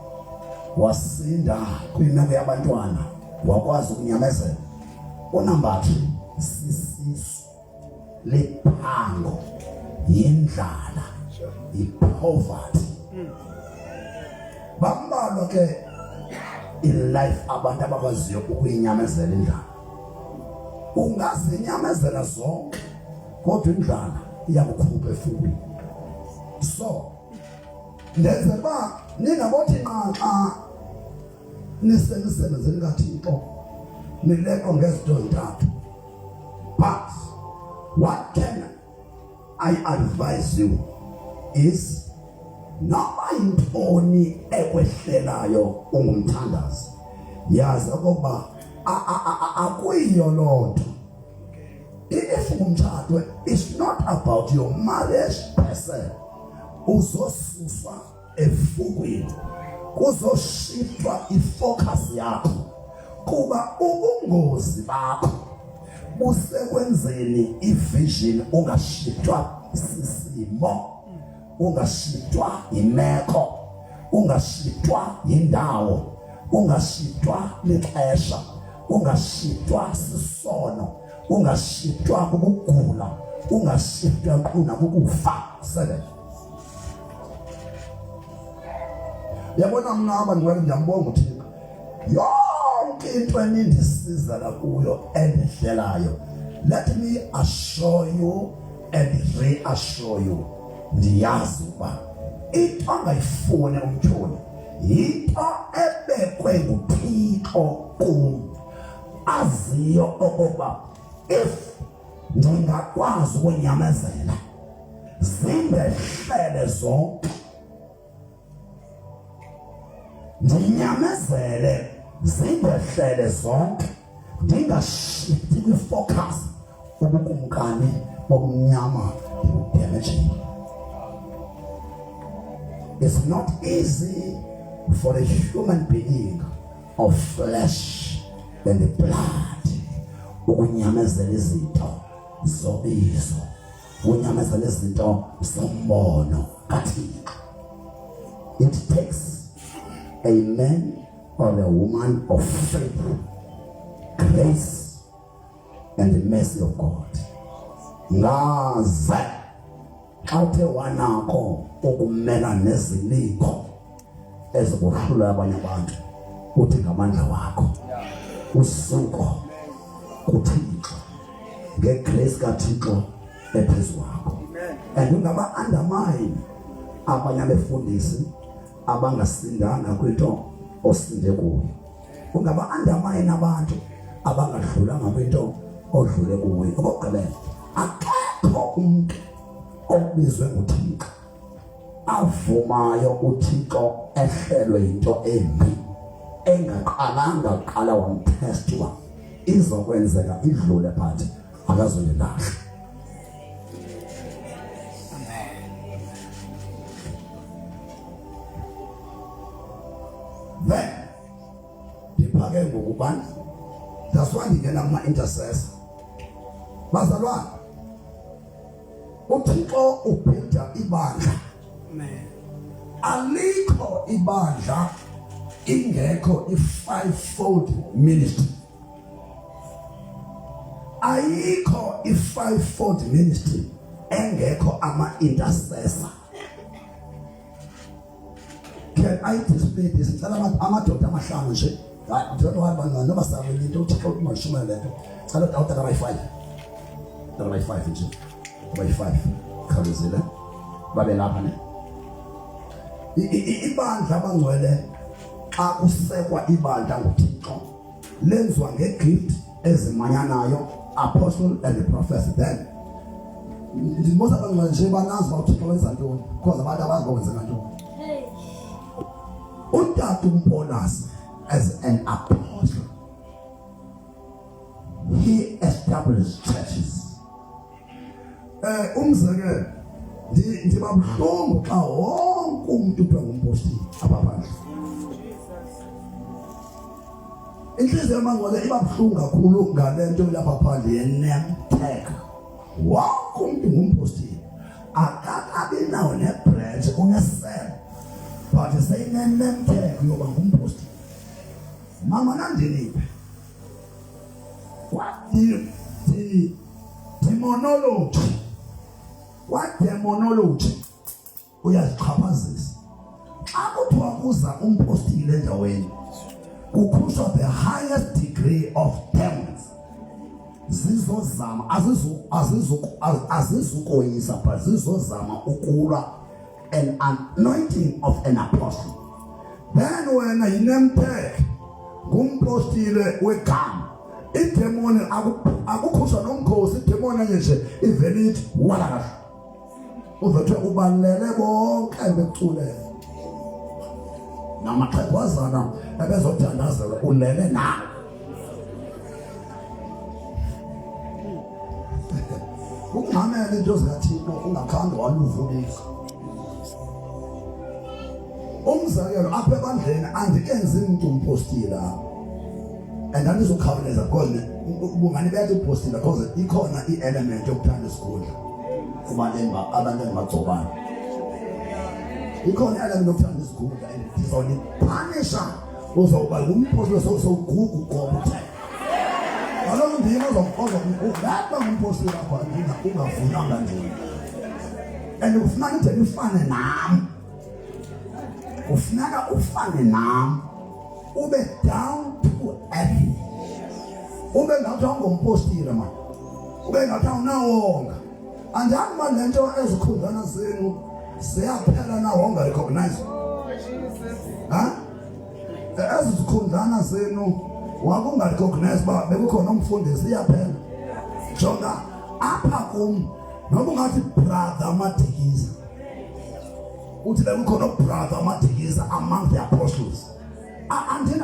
wasinda kwimeko yabantwana, wakwazi ukunyamezela, unumber 3 sisisu, liphango, yindlala, yipoverty. Bambalwa ke in life abantu abakwaziyo ukuyinyamezela indlala. Ungazinyamezela zonke kodwa indlala iyakukhupha efubini. So ndenze uba ningabothi nqa xa nisemisebenzini kaThixo nileqwa ngezinto ezintathu. But what can I advise you is noma yintoni ekwehlelayo ungumthandazi, yazi okokuba akuyiyo loo nto. If ungumtshato, it's not about your marriage person. Uzosuswa efukwini, kuzoshintshwa ifocus yakho, kuba ubungozi bakho busekwenzeni ivision ungashintshwa sisimo, ungashintshwa imeko, ungashintshwa yindawo, ungashintshwa lixesha, ungashintshwa sisono, ungashintshwa kukugula, ungashintshwa nkqu kukufa. 7. Yabona mna abangcwele, ndiyambonga uThixo. Yonke into enindisizela kuyo endihlelayo, let me assure you and reassure you, ndiyazi ukuba into angayifuni umtyholi yinto ebekwe nguThixo kum, aziyo okokuba if ndingakwazi ukunyamezela zindehlele zonke, ndinyamezele zindehlele zonke, ndingashifti kwifocus, ubukumkani bobumnyama ndibudamaging. It's not easy for a human being of flesh and blood ukunyamezela izinto zobizo, ukunyamezela izinto zombono kaThixo. It takes a man or a woman of faith, grace and the mercy of God. Ngaze xa uthe wanako ukumela nezilingo ezikuhlula abanye abantu, uthi ngamandla wakho, usuko kuThixo ngegrace kaThixo ephezu kwakho. And ungaba undermine abanye abefundisi abangasindanga kwinto osinde kuyo, ungaba undermine abantu abangadlulanga kwinto odlule kuyo. Okokugqibela, akekho umntu obizwe nguThixo avumayo uThixo ehlelwe yinto embi engaqalanga kuqala wamtest uba izokwenzeka idlule, but akazondilahla. Then ndiphake ngokubani, that's why ndingena kuma-intercessor. Bazalwane, uThixo ubuilda ibandla. Amen. Alikho ibandla ingekho i-fivefold ministry. Ayikho i-fivefold ministry engekho ama-intercessor. Can Then I display this ngicela amadoda amahlanu nje. Hayi don't worry bantwana noba sawini into uThixo uthi mashumayele lento. Cela utata kabayi-5. Kabayi-5 nje. Kabayi-5. Khawulezile. Babe lapha ne. Ibandla abangcwele xa kusekwa ibandla nguThixo lenziwa ngegift ezimanyanayo apostle and the prophets then ndibuza abangcwele nje banazi uba uThixo wenza ntoni because abantu abazi uba wenzeka ntoni utata uMpolasi as an apostle he established churches Eh umzekelo ndiba buhlungu xa wonke umuntu kuthiwa ngumpostile apha phandle. Inhliziyo yamangcwele iba buhlungu kakhulu ngale nto ilapha phandle ye-name tag. Wonke umuntu ngumpostile akakabi nawo nebranch unesel but seyine-name tag yoba ngumpostile. Mama nandiniphe demonology kwademonology uyazixhaphazisa xa kuthiwa kuza umpostile endaweni kukhutshwa the highest degree of demons zizozama azizukoyisa but zizozama ukulwa an anointing of an apostle then wena yinemtech ngumpostile wegama idemoni akukhutshwa nomkhosi idemoni enye nje ivele ithi wala kahle uvethe ubalele bonke beculela namaxhegwazana ebezothandazela ulele na ukungxamela into zikathixo ungakhange waluvulisa umzekelo apha ebandleni andikenzi mntu umpostile apha and andizokhawuleza because ubungani bethu upostile because ikhona i-element yokuthanda isikhundla kubantu abantu engibagcobayo ikhona i-element yokuthanda isikhundla and ndizoniphanisha uzawuba ngumpostile sowugugu ugoba uthe kaloku ndim ozokuba ngumpostile apha ungavunywanga ndim and kufuneka ide nifane nam kufuneka ufane nam ube down to earth ube ngathi awungompostile mani ube ngathi awunawonga andazi uba le nto ezikhundlana zenu ziyaphela na wonga recognize ha ezi zikhundlana zenu wakungarecognize uba bekukhona umfundisi iyaphela jonga apha kum noba ungathi brother madikiza uthi bekukhona ubrother madikiza among the apostles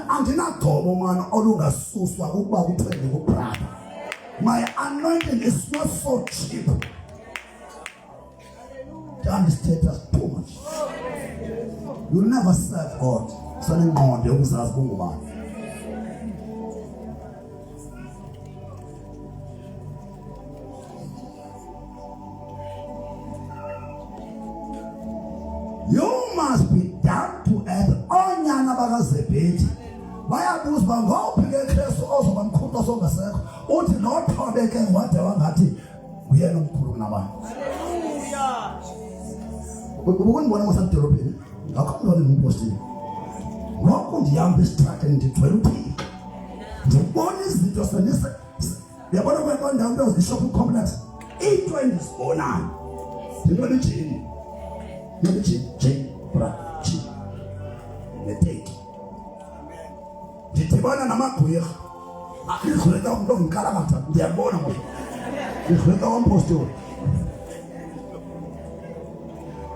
andinagcobo mani olungasuswa ukuba kuthiwe ndingubrother my anointing is not so cheap Don't status too much. You'll never serve God. Sanengqondo yokuzazi kungubani. You must be down to earth. Oonyana bakaZebhedi bayabuza uba ngowuphi ke Kristu ozoba mkhulu xa songasekho. Uthi nothobeke wade wangathi nguyena omkhulu kunabanye. Ubukundibona ngosedolophini ngakho ndibona ngumpostile. Ngoku ndihamba esitrateni ndigcwele uThixo. Ndibona izinto sendise Uyabona kule ndawo into i-shopping complex into endizibonayo ndinxiba ijini nxiba ijini jini bra jini neteki ndidibana namagqwirha igqwirha umntu ongikalakatha ndiyabona ngoku igqwirha wampostoli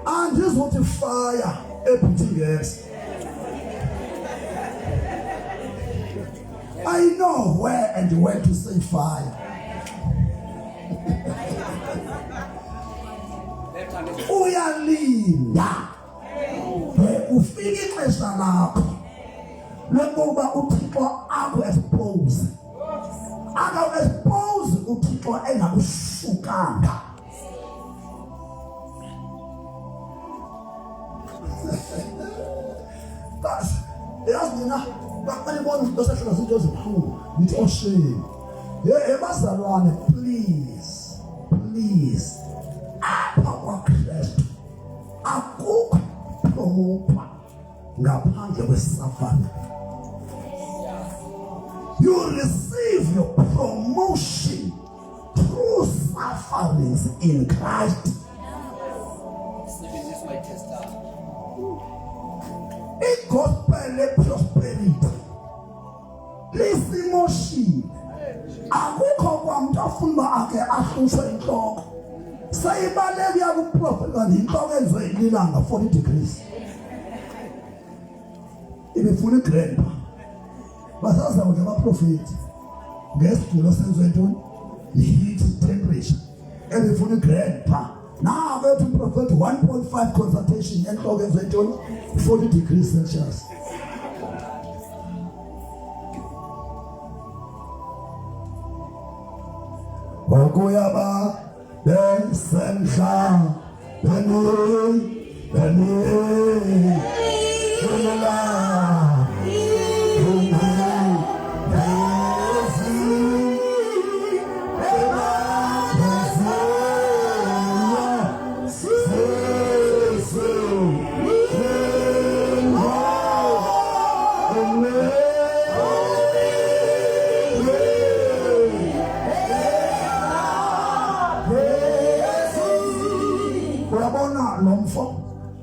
andizothi fire ebhuthingesi I know where and when to say fire. Uyalinda. Ufika ixesha lakho lokuba uThixo aku expose. Aka expose uThixo engakushukanga. Yazi nina banibona ukuthi besehlela izinto ezibuhlungu nithi oshame. Hey bazalwane please please apha kwaKristu akukho promotwa. ngaphandle kwesuffering. You receive your promotion through sufferings in Christ. Igospel leprosperity lisimoshile. Akukho kwamntu afuna uba ake ahlushwe intloko. Seyibaleka uyakuprofeta kanti intloko enziwe lilanga 40 degrees. Ibifuna igrandpa. Basaza kudla abaprofeti ngesigulo senziwe ntoni? Heat temperature. Ebifuna igrandpa. Now ethi umprofeti 1.5 consultation entloko enziwe ntoni? 40 degrees Celsius. Okuyaba besemhlabeni beni la Uyabona lo mfo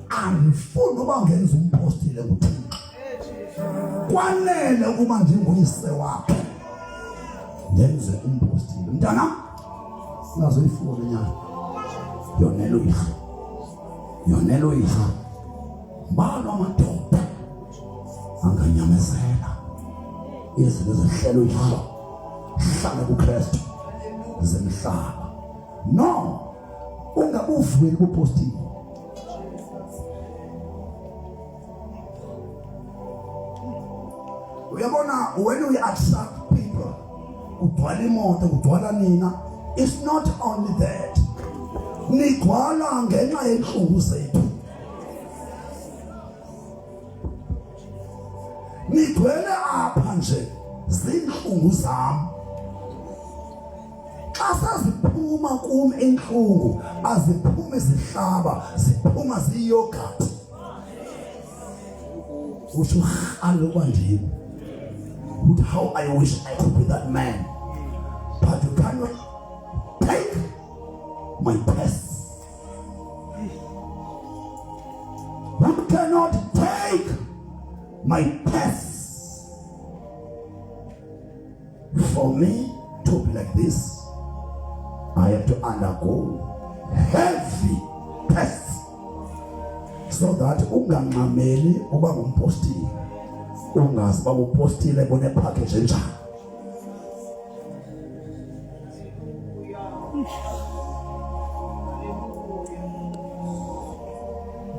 andifuni uba ngenza umpostile nguThixo. Kwanele ukuba ndinguyise wakhe. Ndenze umpostile. Mntanam, ungazoyifuna nyana. Yonela uyihlo. Yonela uyihlo. Mbalwa amadoda anganyamezela izinto ezehlela uyihlo. Hlala kuKristu zemhlaba. No, ungabuvuyeli ubupostile. Uyabona when we attract people kugcwala imoto kugcwala nina it's not only that nigcwala ngenxa yenhlungu zethu nigcwele apha nje zinhlungu zami xa seziphuma kum inhlungu aziphumi zihlaba ziphuma ziyogathi uthi urhale uba ndim uthi how I wish I could be that man but you cannot take my purse. You cannot take my purse. For me to be like this, I have to undergo heavy tests so that ungangxameli uba ngumpostile ungazi uba upostile bune-package enjani.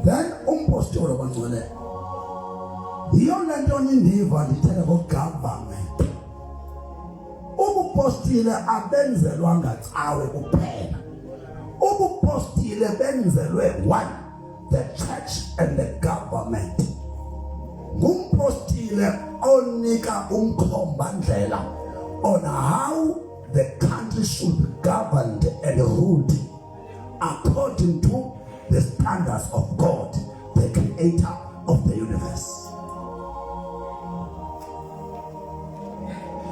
Then umpostoli bangcwele yiyo le nto nindiva ndithetha ngogovernment. Ubupostile abenzelwanga cawe kuphela. Ubupostile benzelwe one, the church and the government. Ngumpostile onika umkhombandlela on how the country should be governed and ruled according to the standards of God, the creator of the universe.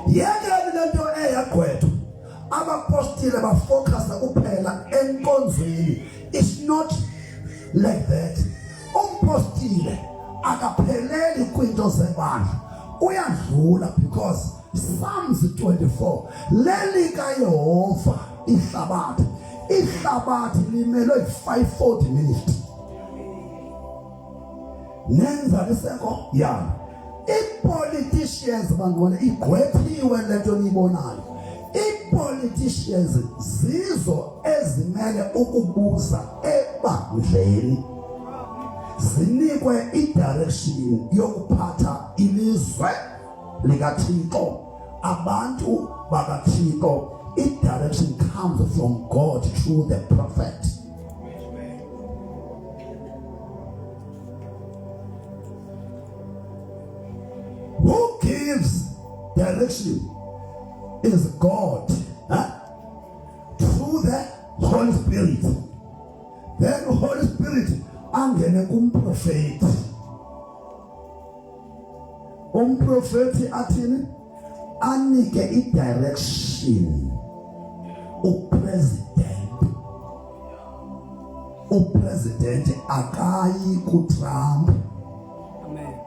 Yekeni lento eyagqwethwa abapostile bafocusa kuphela enkonzweni. It's not like that. Umpostile akapheleli kwinto zebandla, uyadlula because Psalms 24 leli kaYehova ihlabathi, ihlabathi limelwe yi-fivefold ministry nenza liseko yalo. I-politicians bangcwele igqwethiwe lento niyibonayo. I-politicians zizo ezimele ukubuza ebandleni, zinikwe i-direction yokuphatha ilizwe likaThixo, abantu bakaThixo. I-direction comes from God through the prophet. Who gives direction is God, huh? Through the Holy Spirit. Then the Holy Spirit angene kumprofeti. Umprofeti athini? Anike i-direction upresident. Upresident akayi kuTrump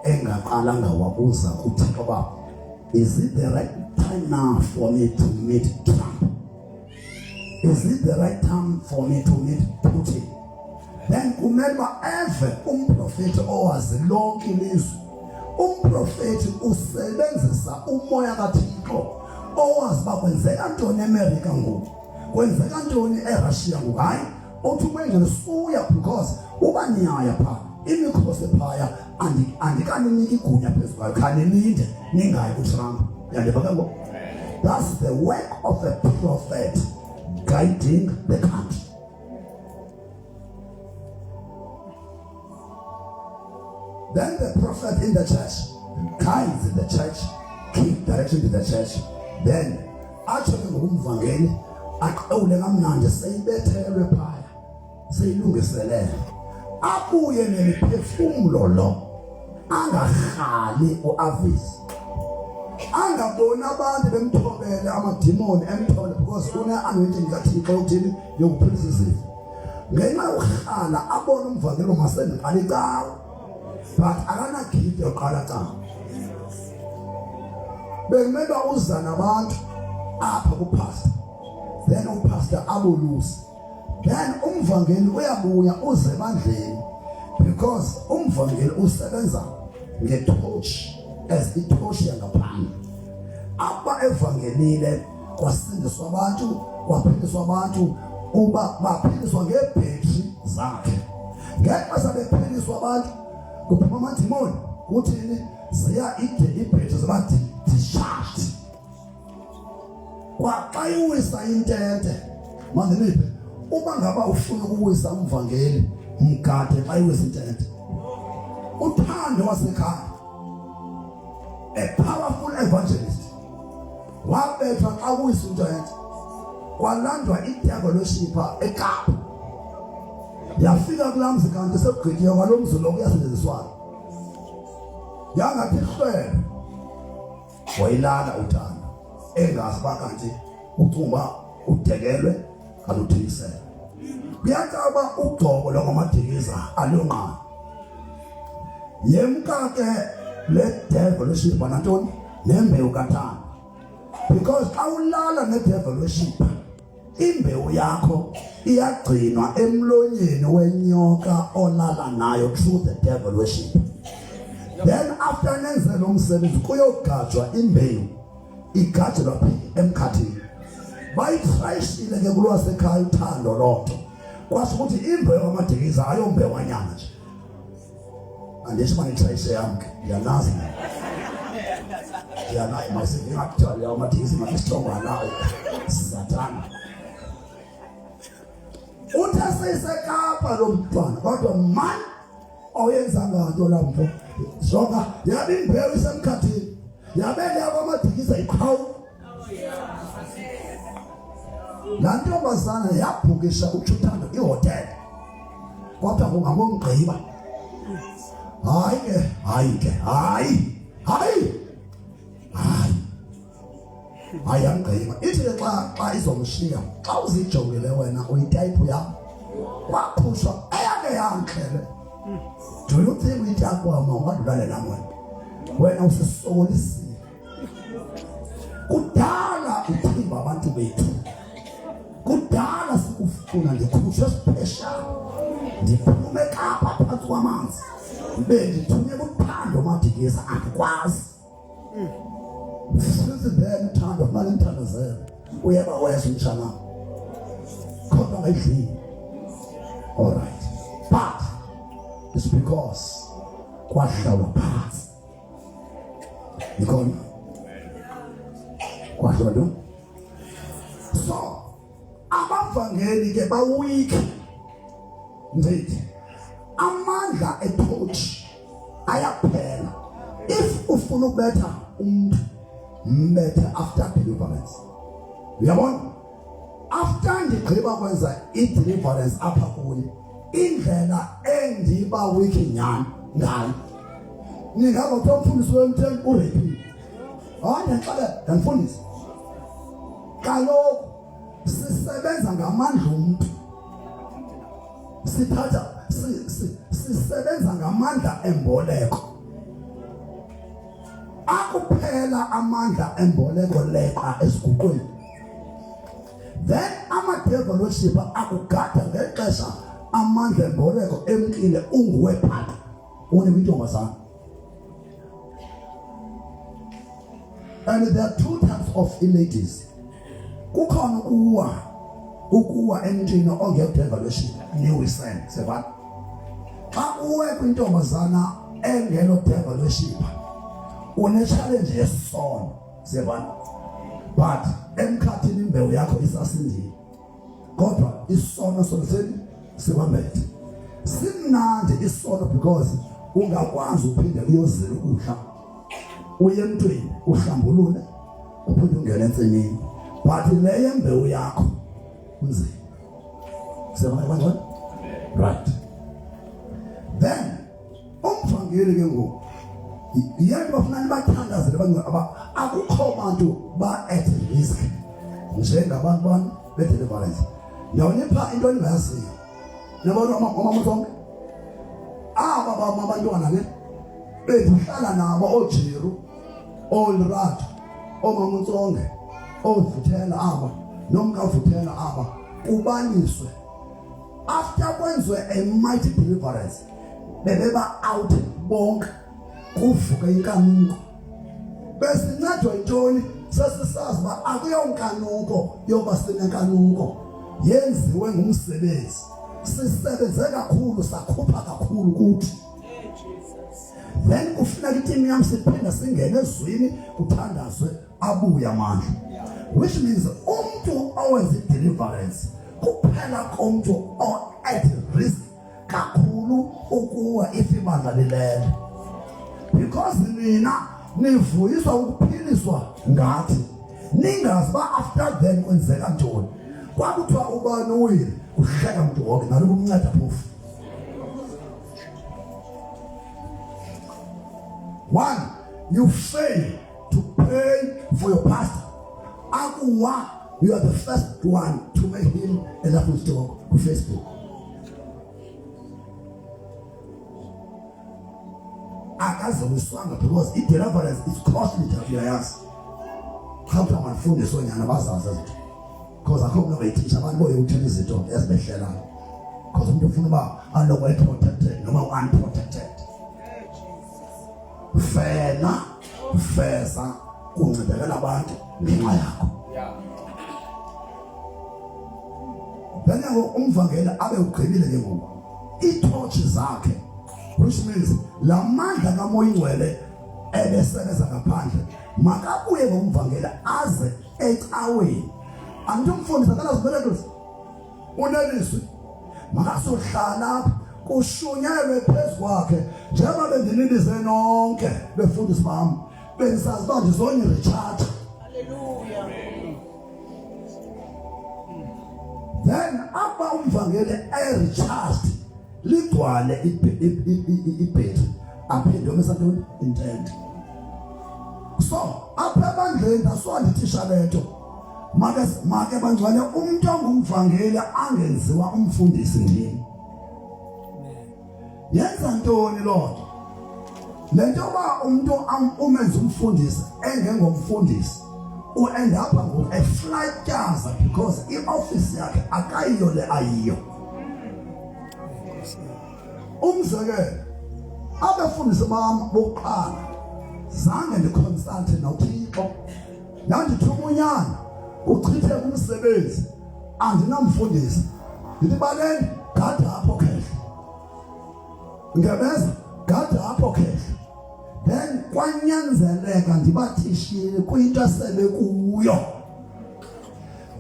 engaqalanga wabuza kuThixo uba is it the right time now for me to meet Trump? Is it the right time for me to meet Putin? Then kumele uba eve umprofeti owazi lonke ilizwe. Umprofeti usebenzisa umoya kaThixo owazi uba kwenzeka ntoni eMerika ngoku, kwenzeka ntoni eRussia ngoku. Hayi, uthi uMengele suya because uba niyaya phaa imikhosi phaya andikaniniki igunya phezu kwayo, khanilinde ningayi kuTrump. Uyandiva ke ngoku? That's the work of a prophet guiding the country. Then the prophet in the church guides the church, give direction to the church. Then atsho ke ngokumvangeli aqewule kamnandi seyibethelwe phaya seyilungiselele abuye nemiphefumulo lo angarhali uAvis angaboni abantu bemthobele amadimoni emthobele because une-anointing kaThixo yokuthini yokuphilisa izifo ngenxa yokuhlala abone umvangeli masendiqala icawa but akanagidi yoqala cawa bekumele uba uza nabantu apha kupastor then upastor aboluse then umvangeli uyabuya uze ebandleni because umvangeli usebenza ngethoshi as ithoshi yangaphandle aba evangelile kwasindiswa abantu kwaphiliswa abantu uba baphiliswa ngeebhetri zakhe ngexesha bephiliswa abantu kuphuma amadimoni kuthini ziya ide iibhetri ziba discharged kwaxa iwisa intente mandiniphe uba ngaba ufuna ukuwisa umvangeli mgade xa iwisa intente uthando wasekhaya a powerful evangelist wabethwa xa kuwisa intente kwalandwa idevil worshipper eKapa yafika kulaa mzi kanti sekugqityiwe kwalo mzi lo kuyasetyenziswana yangathi ihlwele wayilala uthando engazi uba kanti ucinga uba udekelwe kanti uthengisele kuyacaca uba ugcobo lwangamadikiza aluyonqaba yemka ke le devil worship nantoni nembewu kathando because xa ulala ne-devil worship imbewu yakho iyagcinwa emlonyeni wenyoka olala nayo through the devil worship then after nenze lo msebenzi kuyogajwa imbewu igajelwa phi emkhathini bayitrayishile ke kulwasekhaya uthando loo nto kwasho ukuthi imbewu amadikiza ayombewanyana nje andisho uba ngitshayise yam ke ndiyanazi ndiyanazi masingathiwa leyo amadikisi ngathi isithongo anawo sathana uthe seyisekapa lo mntwana kodwa mani awuyenzanga nto laa mfo zonka yabe imbewu isemkhathini yabe leya kwamadikisa iqhawu laa ntombazana yabhukisha utshuthando ihotele kodwa kungabomgqiba hayi ke hayi ke hayi hayi hayi hayi yamgqiba ithi ke xa xa izomshiya xa uzijongile wena uyitayiphu yam kwakhutshwa eyake yantle le do you think uyitayiphu wam ungadulale nam wena wena usisokolisile Kudala uthimba abantu bethu. Kudala sikufuna ndikhutshwe sipheshana. Ndiphume eKapa phantsi kwamanzi. Ndibe ndithunywe kuthando Madikiza andikwazi. Since then uthando funa ndimthandazele. Uyeba weza umtshana. Kodwa ngayidlini. All right. But it's because kwahlalwa phansi. Nikhona? Kwasho nto. So abavangeli ke baweak. Ndithi amandla ethochi ayaphela. If ufuna ukubetha umuntu mbethe after deliverance. Uyabona? After ndigqiba kwenza i-deliverance apha kuye, indlela endiba weak nyhani ngayo. Ningaba kuthiwa umfundisi wemtheni urepile. Hayi ndiyandixelela, ndiyandifundisa. Kaloku sisebenza ngamandla omntu. Sithatha sisebenza ngamandla emboleko. Akuphela amandla emboleko leqa esiguqweni. Then ama-devil worshipper akugada ngexesha amandla emboleko emkile unguwe phaqa unikwa intombazana. And there are two types of ladies. Kukhona ukuwa ukuwa emntwini ongekho worship niwisele sevana. Xa uwe kwintombazana engelo devil worship une challenge yesono siyabona but emkhathini imbewu yakho isasindile kodwa isono soluseni sikwambethe simnandi isono because ungakwazi uphinde uyozela ukudla uye emntwini uhlambulule uphinde ungene entsimini but le yembewu yakho kunzima siyabona bangcwele right then umvangeli ke ngoku yena bafuna nibathandazele abantu aba akukho bantu ba at risk njengabantu bani be-deliverance ndiyawunipha into endingayaziyo niyabona omama sonke aba bam abantwana ke bendihlala nabo oojeru oolirato oomama untsonge oovuthela aba nomkavuthela aba kubaliswe after kwenziwe a mighty deliverance bebeba out bonke kuvuke inkanuko besincedwa yintoni sesisazi uba akuyonkanuko yoba sinenkanuko yenziwe ngumsebenzi sisebenze kakhulu sakhupha kakhulu kuthi then kufuneka itimu yam siphinde singene ezwini kuthandazwe abuye amandla which means umuntu owenza i-deliverance kuphela komntu o-at risk kakhulu ukuwa if ibandla lilele because nina nivuyiswa ukuphiliswa ngathi ningazi uba after then kwenzeka ntoni kwakuthiwa ubani uwile kuhleka mntu wonke naloku umnceda phofu one you fail to pray for your pastor akuwa you are the first one to make him a laughing stock kufacebook akazowiswanga because i-deliverance is costly uyayazi cha kuthiwa mandifundise oonyana bazazi ezinto because akho mntu ongayithisha abantu boye uthetha izinto ezibehlelayo because umntu ufuna uba aloko e-protected noma u-unprotected fena feza kuncedakala abantu ngenxa yakho then ke umvangeli abe ugqibile ke ngoku iithotshi zakhe which means la mandla kamoya ingcwele ebesebenza ngaphandle makabuye ngomvangeli aze ecaweni andithi umfundisi akanazi miracles unelizwi makazohlala apha kushunyelwe phezu kwakhe njengoba bendinibize nonke befundisi bam bendisazi uba ndizonirecharge Hallelujah. Then akuba umvangeli erecharged ligcwale ibhetri aphinde omisa ntoni intente. So apha ebandleni that's why ndithisha le nto make make bangcwele umuntu ongumvangeli angenziwa umfundisi ndini. Yenza ntoni loo nto? Le nto yoba umntu umenze umfundisi engengomfundisi u-end up ngoku eflatyaza because iofisi yakhe akayiyo le ayiyo. Umzekelo, abefundisi bam bokuqala zange ndiconsulte noThixo, ndandithuma unyana kuchitheka umsebenzi andinamfundisi ndithi baleni gada apho khehle ngebeza gada apho khehle then kwanyanzeleka ndibathishile kwinto esebe kuyo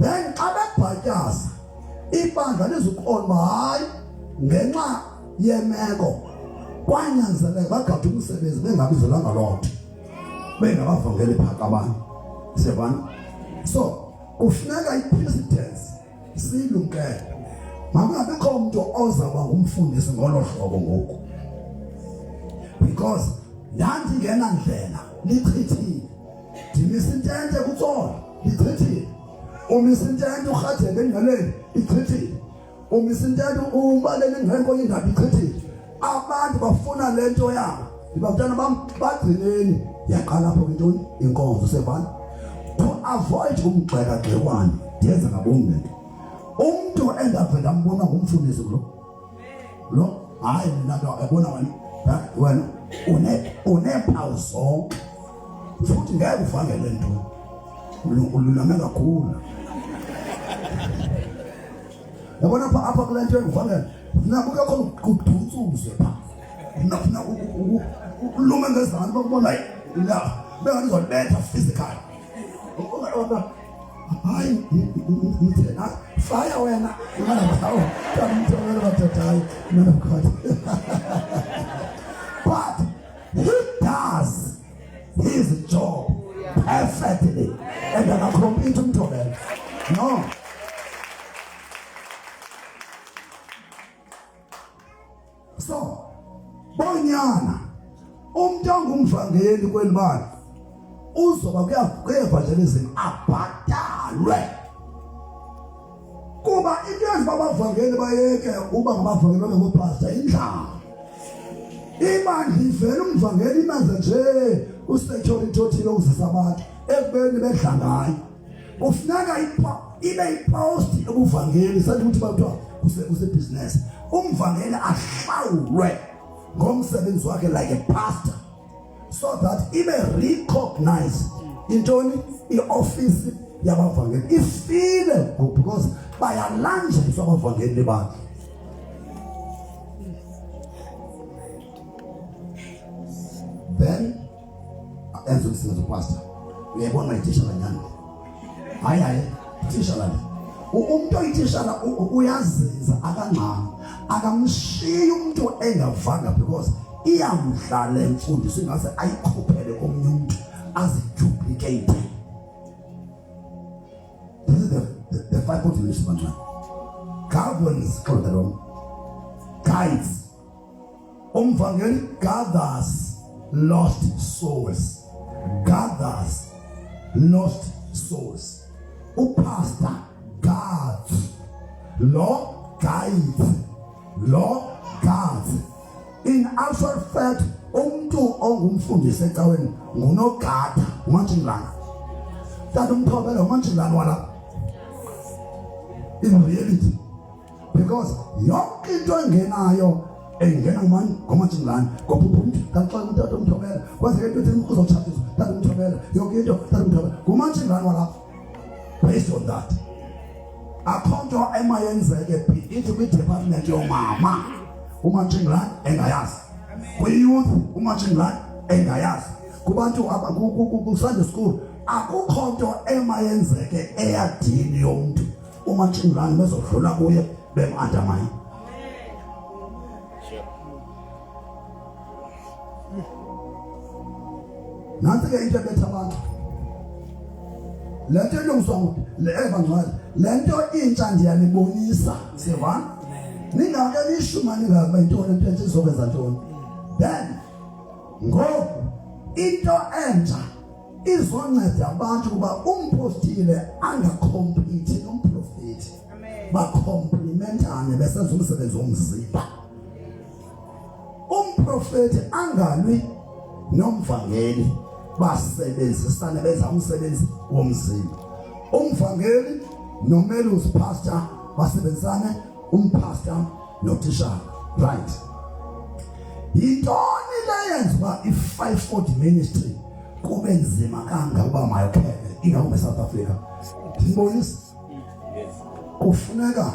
then xa bebhatyaza ibandla lizuqonda uba hayi ngenxa yemeko kwanyanzeleka bagade umsebenzi bengabizelanga loo nto bengabavangeli phaka abantu siyabona so kufuneka i-precedence siyilumkele makungabikho mntu ozawuba ngumfundisi ngolo hlobo ngoku because Ndandingena ndlela lichithile. Ndimisa intente kuTsolo lichithile. Umisa intente urhadebe engqeleni ichithile. Umisa intente ubalele ingqele kwenye indawo ichithile. Abantu bafuna le nto yabo. Ndiba mntana bam bagcineni. Yaqala apho ke ntoni inkonzo sevana. To avoid umgxeka-gxekwane ndiyenza ngabom le nto. Umntu endave ndambona ngumfundisi lo. Lo hayi mina nto yabona wena wena une uneempawu zonke futhi ngeke uvangele nto ululame kakhulu yabona pha apha kule nto yokuvangela funa kube khona kuduntsuze pha funa funa ulume ngezantsi bakubona hayi la bengathi uzolibetha physical hayi mthena fire wena unanabawo mthena madoda hayi man of God but he does his job perfectly and akakhompyutha umthobela no So bonyana umuntu ongumvangeli kweli bala uzoba kuya-evangelism abhatalwe kuba into yenza uba abavangeli bayeke uba ngabavangeli babe ngoopasta yindlala ibandla ivele umvangeli imenze nje usecurity othile okuzisa abantu ekubeni bedla ngayo kufuneka ibe ipost yobuvangeli sathi ukuthi bathiwa kusebhizinesi umvangeli ahlawulwe ngomsebenzi wakhe like a pastor so that ibe recognize intoni iofisi yabavangeli ifile because bayalanjiswa abavangeli lebandla then enze umsebenzi upastor uyayibona itishala nyani hayi hayi itishala le umuntu oyitishala uyazinza akangxami akamshiyi umuntu engavanga because iyamdla le mfundiso ingase ayikhuphele komnye umuntu aziduplicate this is the five ordination bantwana governs xolo wrong guides Umvangeli gathers lost souls. Gathers lost souls. Upastor guards. Lo guides. Lo guards. In actual fact, umuntu ongumfundisi ecaweni ngunogada uMantshingilane. Tata umthobela uMantshingilane walapha. In reality because yonke into engenayo engena ngumani ngomatshingilane ngophupha umntu kanti xa umntu umthobela kwenzeka into ethini uzotshatiswa tata umthobela yonke into tata umthobela ngumatshingilane walapha based on that akho nto emayenzeke ithi kwidepartment yoomama umatshingilane engayazi kwiyouth umatshingilane engayazi kubantu ku-sunday school akukho nto emayenzeke eyadini yomntu umatshingilane bezodlula kuye bem-undermine nantsi ke into ebetha abantu le nto ilungiswa le evangcwele le nto intsha ndiyanibonisa siyevana ningake nishuma ningazi uba yintoni into entsha izokwenza ntoni then ngoku into entsha izonceda abantu ukuba umpostile angakhompiti nomprofeti bakhomplimentane besenza umsebenzi womzimba umprofeti angalwi nomvangeli basebenzisane benza umsebenzi womzimba umvangeli nomelusi pastor basebenzisane umpastor notishala right yintoni le yenza uba i-fivefold ministry kube nzima kanga uba mayokhele ingakumbi eSouth Africa ndibonisa kufuneka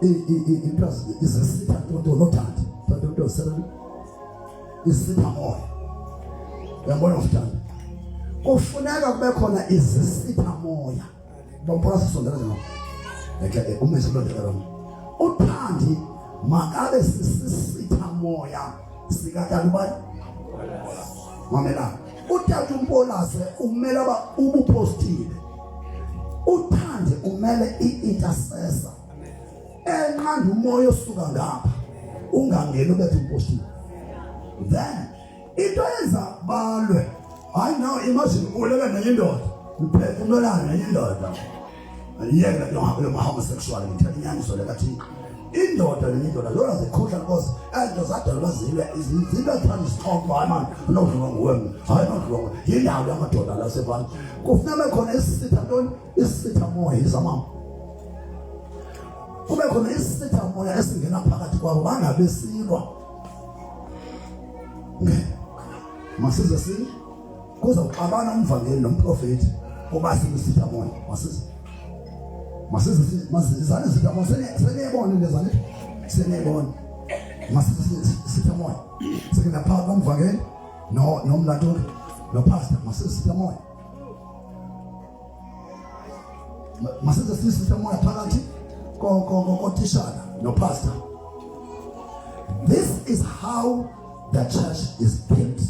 into izisitha ntonto nothandi ntonto nto izisitha moya uyabona mfutshane kufuneka kube khona izisitha moya Bampola sisondela nje ngeke umenze kulondela lo uthandi makabe sisisitha moya sikatata ubani mamela utata umpolase umele aba ubupostile uthandi umele i-intercessor enqanda umoya osuka ngapha ungangeni ubethe umpostile then Into yenza balwe. Hayi now imagine ulele nenye indoda. Uphefumulelana nenye indoda. Yeke le nto yoma-homosexual ngithetha inyaniso le kaThixo. Indoda nenye indoda zona zikhuhla because ezinto zadalwa zilwe izinto ezithanda isixhobo hayi mani anodliwa nguwe mna hayi anodliwa nguwe yindawo yamadoda la sefana kufuneka khona isisitha ntoni isisitha moya izamama kube khona isisitha moya esingena phakathi kwabo bangabe silwa masize sini kuzoxabana umvangeli nomprofeti kuba sikusitha moya masize masize masizane sitha moya seniyebona into zane seniyebona masize sitha moya singena phakathi komvangeli no nomlantuli nopastor masize sitha moya masize sisitha moya phakathi kotishala nopastor. This is how the church is built.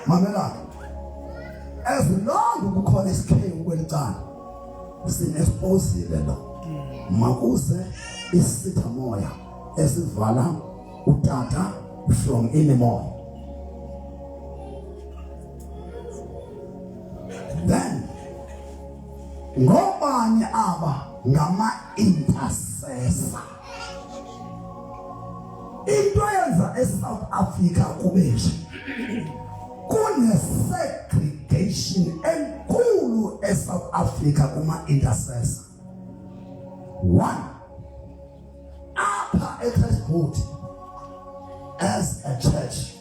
Mamela, as long kukhona isikhewu kwelicala sinesposile lo makuze isitha moya esivala utata from imimoya. Then ngobani aba? Ngama intercessor. Into yenza eSouth Africa kube nje kune segregation enkulu eSouth Africa kuma intercessor. One, apha eChrist Board as a church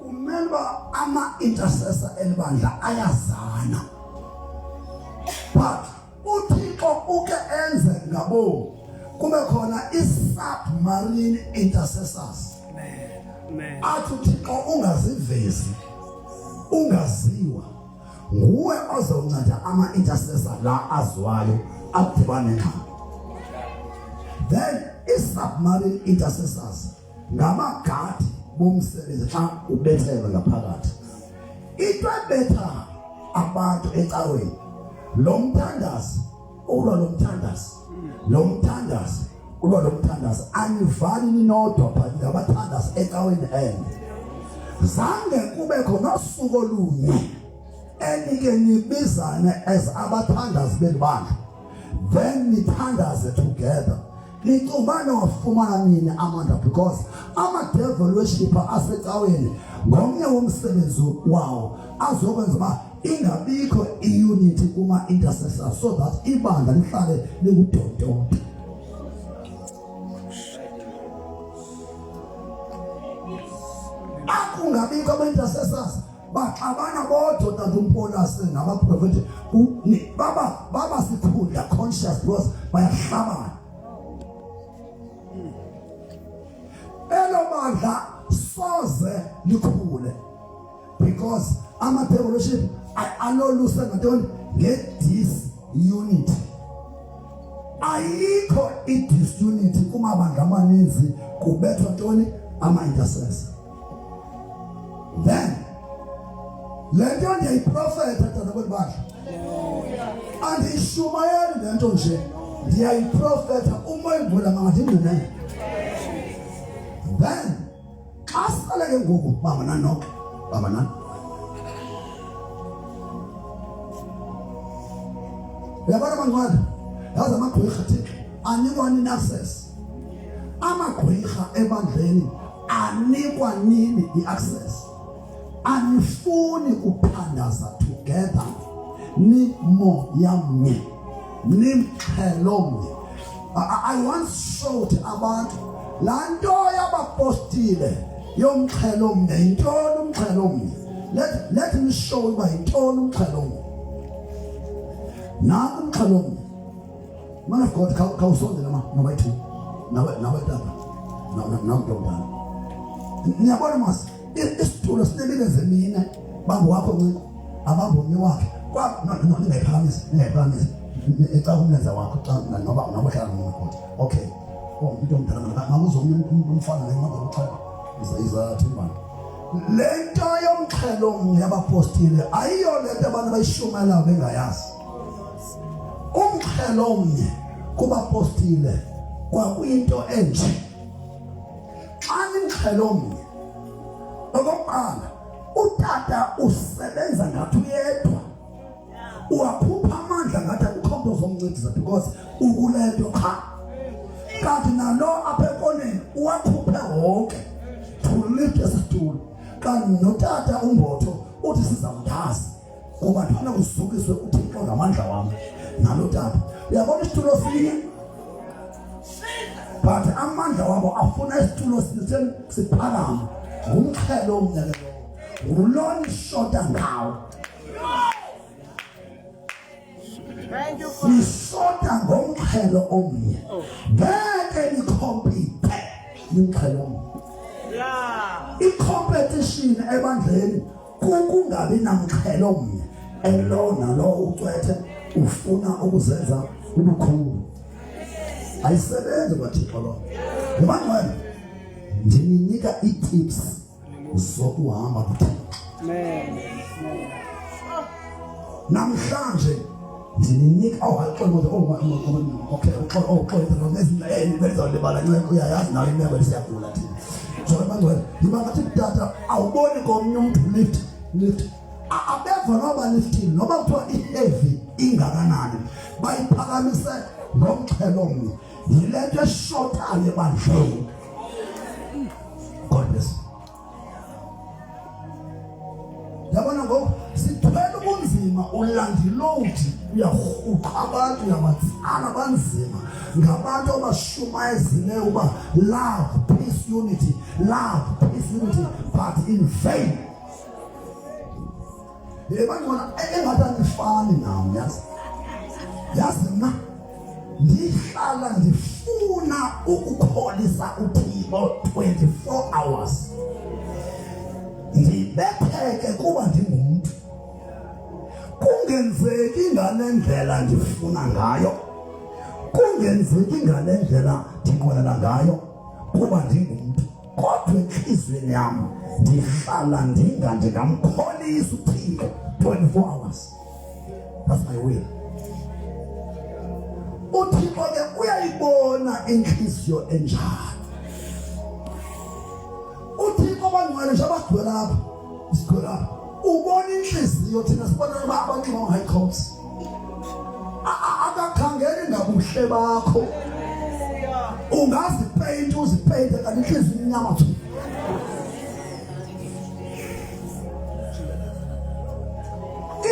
kumele uba ama-intercessor elibandla ayazana, but uThixo uke enze ngabomu kube khona i-submarine intercessors. Athi uThixo ungazivezi ungaziwa nguwe ozonceda ama-intercessor la aziwayo akudibane nengxaki. Then i-submarine intercessors ngamagadi bomsebenzi xa ubethelwe ngaphakathi. Into ebetha abantu ecaweni, lo mthandazi ulwa lo mthandazi, lo mthandazi ulwa lo mthandazi, anivani ninodwa phakathi ngabathandazi ecaweni enye. Zange kubekho nosuku olunye enike nibizane as abathandazi belibandla, then nithandaze together. Nicubane wafumana nini amandla? Because ama-devil worshipper asecaweni ngomnye womsebenzi wawo azokwenza uba ingabikho i-unity kuma-intercessor so that ibandla lihlale likudontonto. Akungabikho ama-intercessors baxabana bodwa tata uMpolase nabaprofeti baba baba sikhundla conscious because bayahlabana. Elo bandla soze likhule because ama-devil worship aloluse ngantoni? Nge-disunity. Ayikho i-disunity kumabandla amaninzi, kubethwa ntoni? Ama-intercessor. Then le nto ndiyayiprofetha tata kweli bandla, andiyishumayeli le nto nje, ndiyayiprofetha. Umoya ungcwele mangadingqinele. Then xa sale ke ngoku bamba nani nonke, bamba nani. Uyabona bangcwele, yazi amagqwirha Thixo anikwa nini access? Amagqwirha ebandleni anikwa nini i-access? Anifuni kuthandaza together, nimoya mnye, nimxhelo mnye. I once showed abantu laa nto yabapostile yomxhelo mnye. Yintoni umxhelo mnye? Let me show uba yintoni umxhelo mnye. Nanku umxhelo mnye. Man of God, khawusondele ma nobayi-two nawe, nawe tata, namntu omdala. Niyabona mas isitulo sinemilenze emine, bambo wakho nciko abambe omnye wakhe. No, ningayiphakamisi, ningayiphakamisi xa umlenze wakho xa noba noba uhlala nomnye kodwa okay. Oh, umntu omdala makuze omnye umfana naye madoda uxhelo iza thimbana. Le nto yomxhelo omnye yabapostile ayiyo le nto abantu bayishumayelayo bengayazi. Umxhelo omnye kubapostile kwakuyinto enje. Xa nimxhelo omnye Utata usebenza ngathi uyedwa. Uwakhupha amandla ngathi akukho mntu ozomncedisa because ukule nto qha. Kanti nalo apha ekoneni uwakhuphe wonke to lift esitulo. Kanti notata uMbotho uthi sizamndazi kuba ndifuna kuzukiswe uThixo ngamandla wam nalo tata. Uyabona isitulo sinye but amandla wabo afuna isitulo siphakame ngumxhelo omnye ke lowo ngulona ishota ngawo nishota ngomxhelo omnye ngeke nikhompite nimxhelo omnye i-competition ebandleni kukungabi namxhelo mnye elo nalo ucwethe ufuna ukuzenza ubukhulu ayisebenzi kwathixo loo ngibangcwele ndininika ii-tips zokuhamba kuthixo namhlanje ndininika oh hayi xolo oh okay uxolo oh uxolo ezinye bezawulibala nceko uyayazi nayo imeko siyagula thina jonga bangcwele yiba ngathi tata awuboni komnye umntu lift lift abeva noba liftini noba kuthiwa iheavy ingakanani bayiphakamise ngomxhelo omnye yile nto eshotayo ebandleni. God bless. Yabona ngoku sithwele ubunzima ulandilowudi uyarhuqa abantu uyabatsala banzima ngabantu abashumayezileyo uba love peace unity love peace unity but in vain. Yebangona engathi andifani nam yazi yazi mna ndihlala ndifuna ukukholisa uThixo 24 hours ndibetheke kuba ndingumntu kungenzeki ngale ndlela ndifuna ngayo kungenzeki ngale ndlela ndinqwenela ngayo kuba ndingumntu kodwa entliziyweni yam ndihlala ndinga ndingamkholisa uThixo 24 hours. That's my will. uThixo ke uyayibona inhliziyo enjalo. uThixo bangcwele nje abagcwele apha sigcwele apha ubona inhliziyo thina sibona uba abanxiba ama-high coats akakhangeli ngabuhle bakho ungazipeyinti uzipeyinte kanti inhliziyo imnyama thu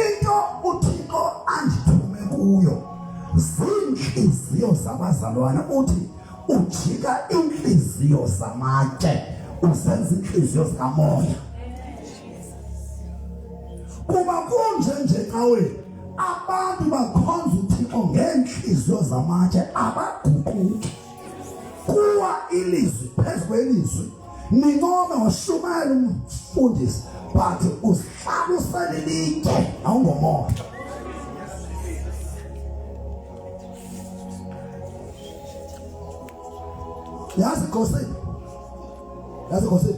into uThixo andithume kuyo ziintliziyo zabazalwana uthi ujika iintliziyo zamatye uzenza iintliziyo zikamoya kuba kunje nje caweni abantu bakhonza uThixo ngeentliziyo zamatshe abaguquki kuwa ilizwi phezu kwelizwi nincome washumayela umfundisi but uhlala uselilitye awungomoya yazi gossip yazi gossip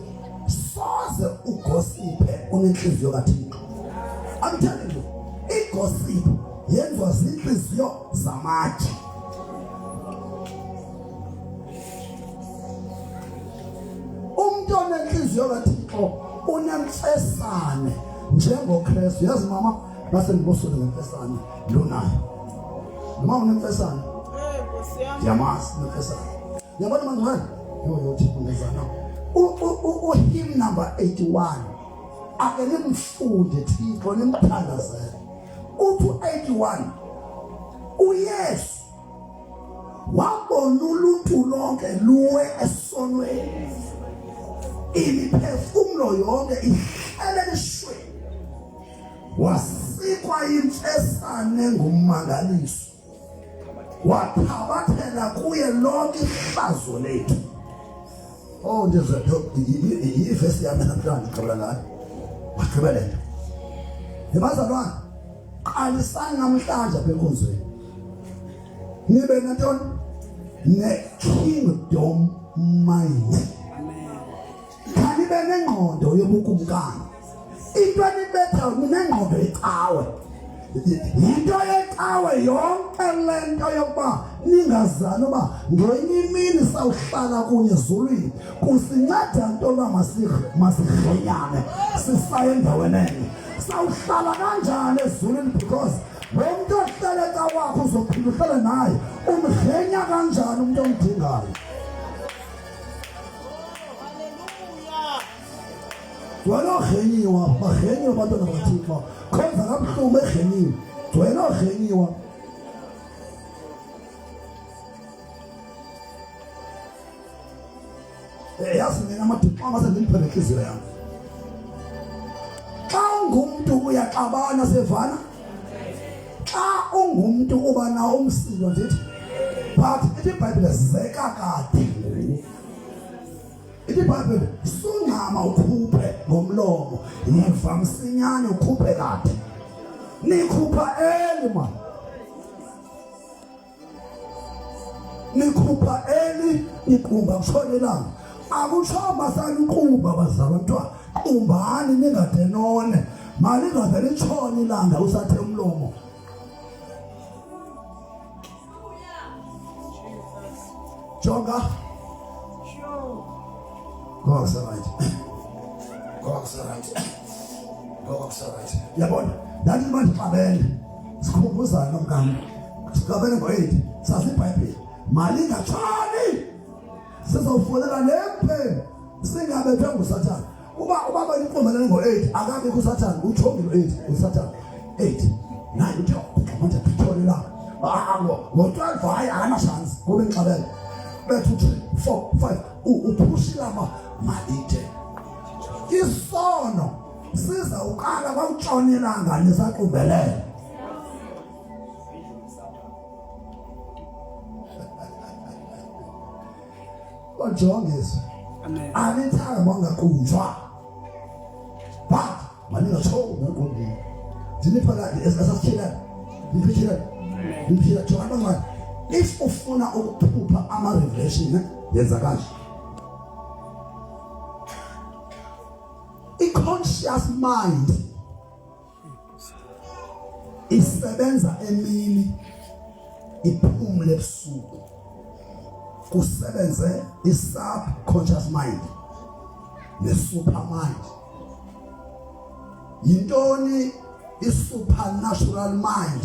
soze ugosiphe unenhliziyo kaThixo. I'm telling you, igossip yenziwa zinhliziyo zamatshe. Umuntu onenhliziyo kaThixo unemfesane njengoKristu. Yazi mama, mase ngibusule ngemfesane lunayo. Noma unemfesane? Eh, Nkosi yami. Ndiyamazi unemfesane. Yabona mangcwele? Yo yo Thixo ngezana. U hymn number 81. Ake nimfunde Thixo nimthandazele. Uthi 81 uYesu wabona uluntu lonke luwe esonweni. Imiphefumulo yonke ihlele elishweni. Wasikwa imfesane ngummangaliso. Wathabathela kuye lonke ihlazo lethu. Oh ndize ivesi yami namhlanje ngigqibela ngayo. Wagqibelela. Yebazalwane, qalisani namhlanje apha enkonzweni. Nibe nantoni? Ne-kingdom mind. Khanibe nengqondo yobukumkani. Into enibetha ninengqondo yecawe. Yinto yecawe yonke le nto yokuba ningazani uba ngenye imini sawuhlala kunye ezulwini kusinceda nto uba masirhenyane sisaye endaweni enye sawuhlala kanjani ezulwini because lo mntu ohlele kawakho uzophinda uhlale naye umrhenya kanjani umntu omdingayo Gcwele oorhenyiwa, barhenyiwe abantwana bakaThixo. Khonza kabuhlungu berhenyiwe. Gcwele oorhenyiwa. Eh, yazi mina amadoda xa mase ndimphele intliziyo yam. Xa ungumntu uyaxabana sevana. Xa ungumntu uba nawo umsindo ndithi but ithi iBhayibhile zeka kade nguwe. Ithi iBhayibhile sungxama ukhuphe ngomlomo, yiva msinyane ukhuphe kade. Nikhupha eli man. Nikhupha eli niqumba kushona ilanga. Akutsho masaluqumba bazalwa kuthiwa qumbani ningade none. Malingaze litshone ilanga usathe umlomo. Jonga. Ngoku right. Ngoku right. Ngoku right. Yabona, ndathi manje xabene. Sikhumbuzana nomkami. Sixabene ngo-8. Sazi iBhayibheli. Mali ingatshoni. Sizofonela nempheni. Singabethwe nguSathane. Uba ubaba inqumelene ngo-8 akabikho uSathane, uthongile u-8 uSathane. 8 9 uthe manje thole la. Ah ngo-12 hayi akanashansi ngoba engixabele. Bethu 3 4 5 uphushila ma malide. Isono siza uqala kwawutshonelanga nisaqumbelele. Bajonge izwe. Amen. Anithanga mwangaqunjwa. But maningatsho ngenkundleni. Ndinipha la esasityhilana. Ndiphityhilana. Ndiphityhilana. Jonga abantwana. If ufuna ukuphupha ama-revelation ne yenza kanje. I-conscious mind isebenza emini iphumule ebusuku kusebenze i-subconscious mind ne-super mind yintoni i-supernatural mind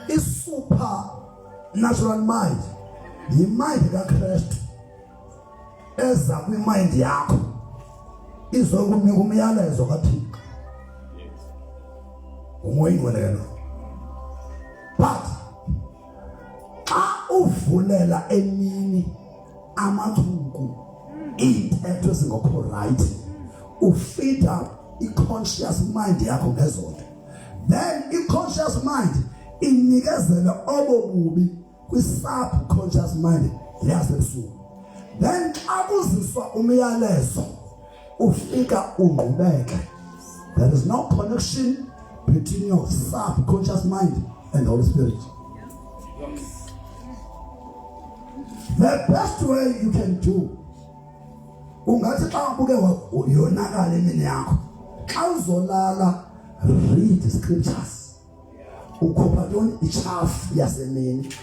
i-supernatural mind yimind kaKristu eza kwimind yakho izokunika umyalezo kaThixo ngumoya ingcwele ke lo but xa uvulela emini amathuku iintetho ezingekho right ufida i-conscious mind yakho ngezonto then i-conscious mind inikezele obo bubi kwi-subconscious mind yasebusuku then xa kuziswa umyalezo ufika ungqubeke there is no connection between your subconscious mind and the Holy Spirit the best way you can do ungathi xa ubuke yonakala imini yakho xa uzolala read scriptures ukhupha ntoni ichafu yasemini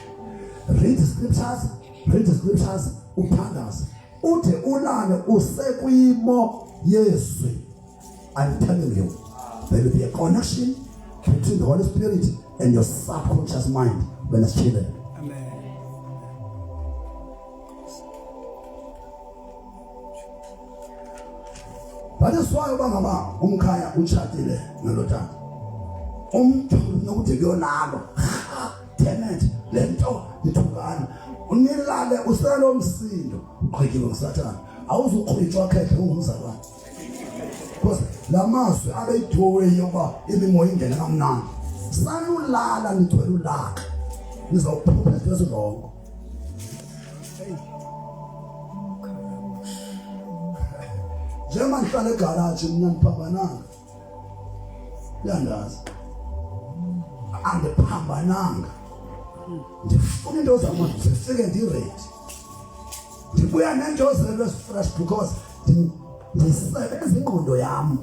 read scriptures read scriptures uthandaze ude ulale usekwimo yezwi i'm telling you there will be a connection between the holy spirit and your subconscious mind when it's chilling Amen. That is why uba ngaba umkhaya utshatile nalo tata. Umntu nokude kuyolalo. Damn it, le nto ithukana. Unilale uselo msindo uqhityiwe nguSathana. Awuzuqhitshwa khehle ungumzalwane. Because la mazwi abeyidowe yokuba imimoya ingene kamnandi. Sanulala nigcwele ulaka. Nizawuphupha izinto ezirongo. Njengoba ngihlala egaraji mina ngiphambananga. Uyandazi. Andiphambananga. Ndifuna into zam zifike ndiready. Ndibuya nento zelo fresh because ndisebenza ingqondo yam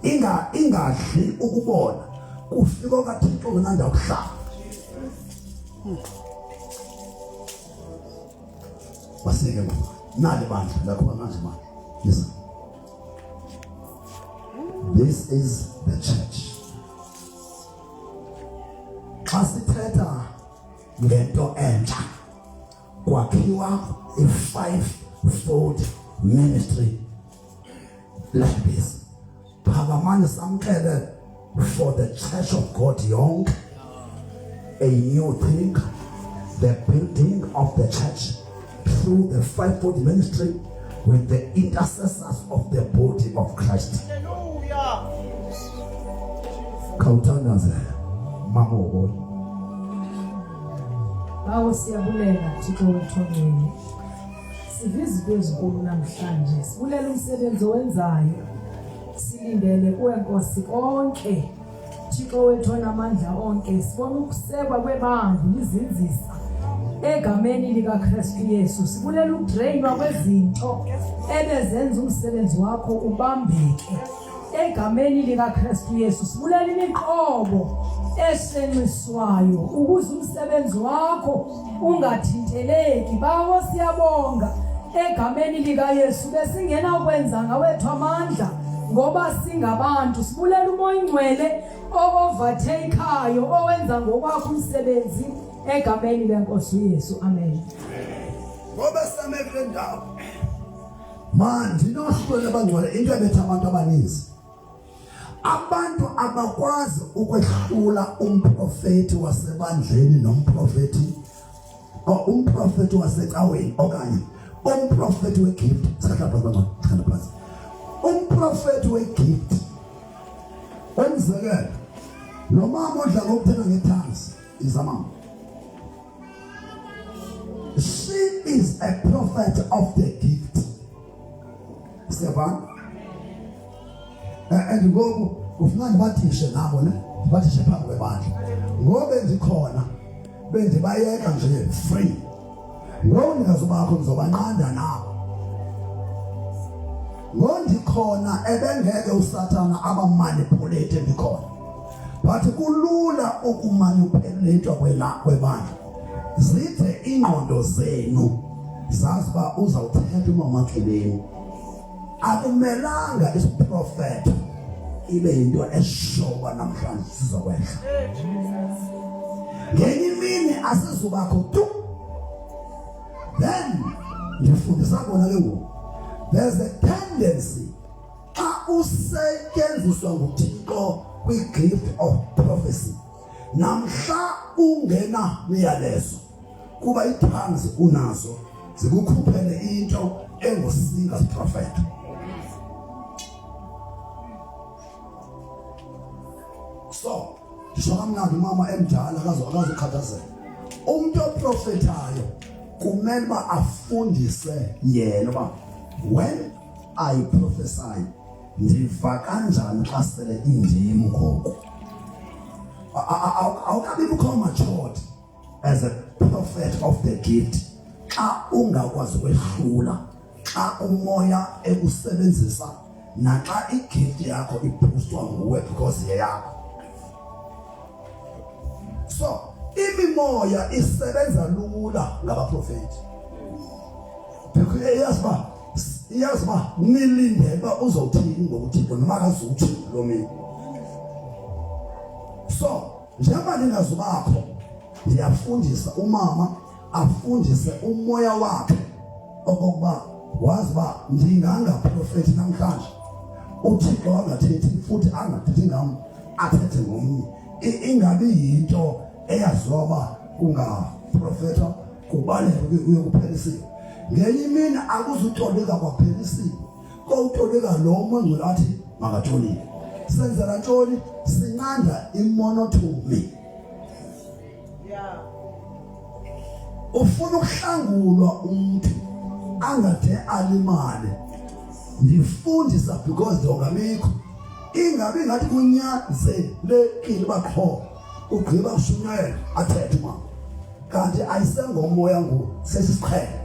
inga ingadli ukubona kufika okaThixo ngenandawo kuhlala. Baseke mama. Nali bandla lakho manje manje. Listen. This is the church. Xa sithetha ngento entsha kwakhiwa i-five fold ministry like this. Phakamani samkele for the church of God yonke a new thing the building of the church through the fivefold ministry with the intercessors of the body of Christ. Hallelujah. Khawuthandaze mama woboyi. Bawo siyabulela Thixo wethu ongcwele. Siva izinto ezinkulu namhlanje. Sibulela umsebenzi owenzayo. Silindele kuwe Nkosi konke. Thixo wethu onamandla onke, sibona ukusekwa kwebandla lizinzisa egameni likaKristu Yesu. Sibulela ukudrainwa kwezinto ebezenza umsebenzi wakho ubambeke egameni likaKristu Yesu. Sibulela imiqobo eshenxiswayo ukuze umsebenzi wakho ungathinteleki. Bawo siyabonga egameni likaYesu besingena ukwenza ngawethu amandla ngoba singabantu. Sibulela uMoya Oyingcwele o-overtakeayo owenza ngokwakho umsebenzi egameni lenkosi uYesu. Amen. Ngoba same kule ndawo manje inohlwele abangcwele into ebetha abantu abaninzi abantu abakwazi ukwehlula umprofeti wasebandleni nomprofeti umprofeti wasecaweni okanye umprofeti wegift. Sihlala phansi bangcwele, sihlala phansi. Umprofeti wegift, umzekelo, lo mama odla ngokuthenga ngethansi izamama, she is a prophet of the gift. Siyabona and ngoku kufuna ndibathishe nabo ne ndibathishe phambi kwebandla ngobe ndikhona bendibayeka nje free. Ngoku ndingazubakho ndizobanqanda nabo. Ngondikhona ebengeke uSathana abamanipulate ndikhona, but kulula ukumanipulate kwebandla. Zithe ingqondo zenu zazi uba uzawuthetha umama Xibeni. Akumelanga isiprofetho ibe yinto eshoba namhlanje sizokwehla ngenye imini asizubakho tu. Then ndifundisa kona ke ngoku, there's a tendency xa usetyenziswa nguThixo kwi-gift of prophecy namhla ungena myalezo kuba ii-tongues unazo zikukhuphele into engusinga siprofeto. So ndisho kamnandi umama emdala akazukhathazeka. Umuntu oprofethayo kumele uba afundise yena uba when I prophesy ndiva kanjani xa sele indim ngoku. Awukabi bukho matured as a prophet of the gift xa ungakwazi kwehlula xa umoya ekusebenzisa naxa igift yakho iboostwa nguwe because yeyakho. So imimoya isebenza lula ngabaprofeti because iyazi uba nilindele uba uzawuthini ngokuThixo noma akazutsho loo mini. So njengoba ndingazubakho ndiyafundisa umama afundise umoya wakhe okokuba wazi uba ndingangaprofethi namhlanje uThixo angathethi futhi angathethi ngam athethe ngomnye. Ingabi yinto eyaziwa uba kungaprofethwa kubaleke uyokuphelisiwe ngenye imini. Akuzutolika kwaphelisiwe kowutolika lo mongcwele athi makatolike. Senzela ntoni? Sinqanda imonotony. Ufuna ukuhlangulwa umuntu angade alimale. Ndifundisa because ndongamikho ingabi ngathi kunyanzelekile uba qho ugqiba kushunyayela athethe umama kanti ayisengomoya ngoku sesisiqhelo.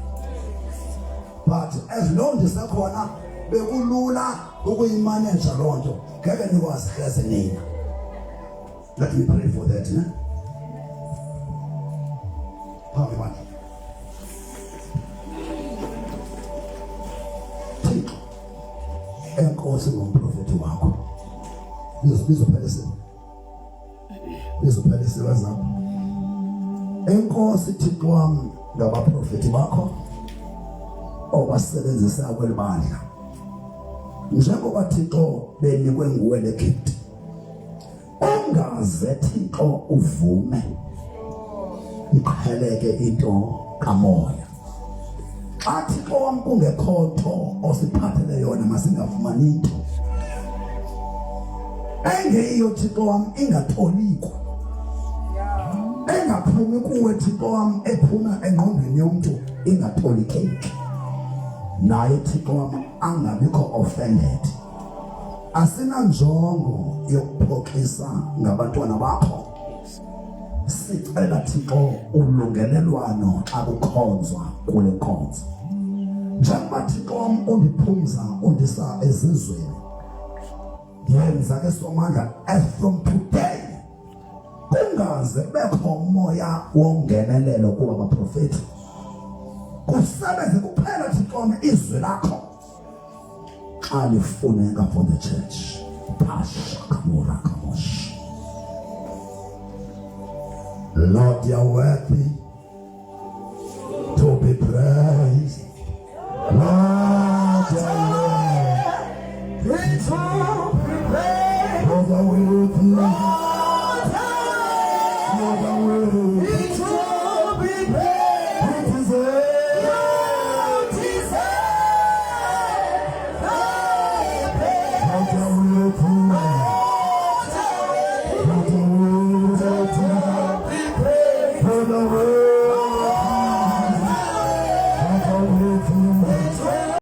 But as long ndisekhona bekulula ukuyimaneja loo nto. Ngeke nikwazi hleze nina. Let me pray for that, ne? Phambi bandla. Thixo enkosi ngomprofeti wakho. Bizophela isimo. Bizophela isimo zakho. Enkosi Thixo wami ngabaprofeti bakho obasebenzisa kweli bandla. Njengoba Thixo benikwe nguwe le gift. Ungaze Thixo uvume iqheleke into kamoya. Xa Thixo wam kungekho nto osiphathele yona masingafumani into. Engeyiyo Thixo wam ingatolikwa. Engaphumi kuwe Thixo wam ephuma engqondweni yomntu ingatolikeki. Naye Thixo wam angabikho offended. Asinanjongo yokuphoxisa ngabantwana bakho. Sicela Thixo ulungelelwano xa kukhonzwa kule nkonzo. Njengoba Thixo wam undiphumza undisa ezizweni. Yenza ke Somandla as from today kungaze kubekho umoya wongenelelo kuba baprofeti. Kusebenze kuphela Thixo wam izwi lakho. Xa lifuneka for the church. Pasha kamura kamosh. Lord, you are worthy.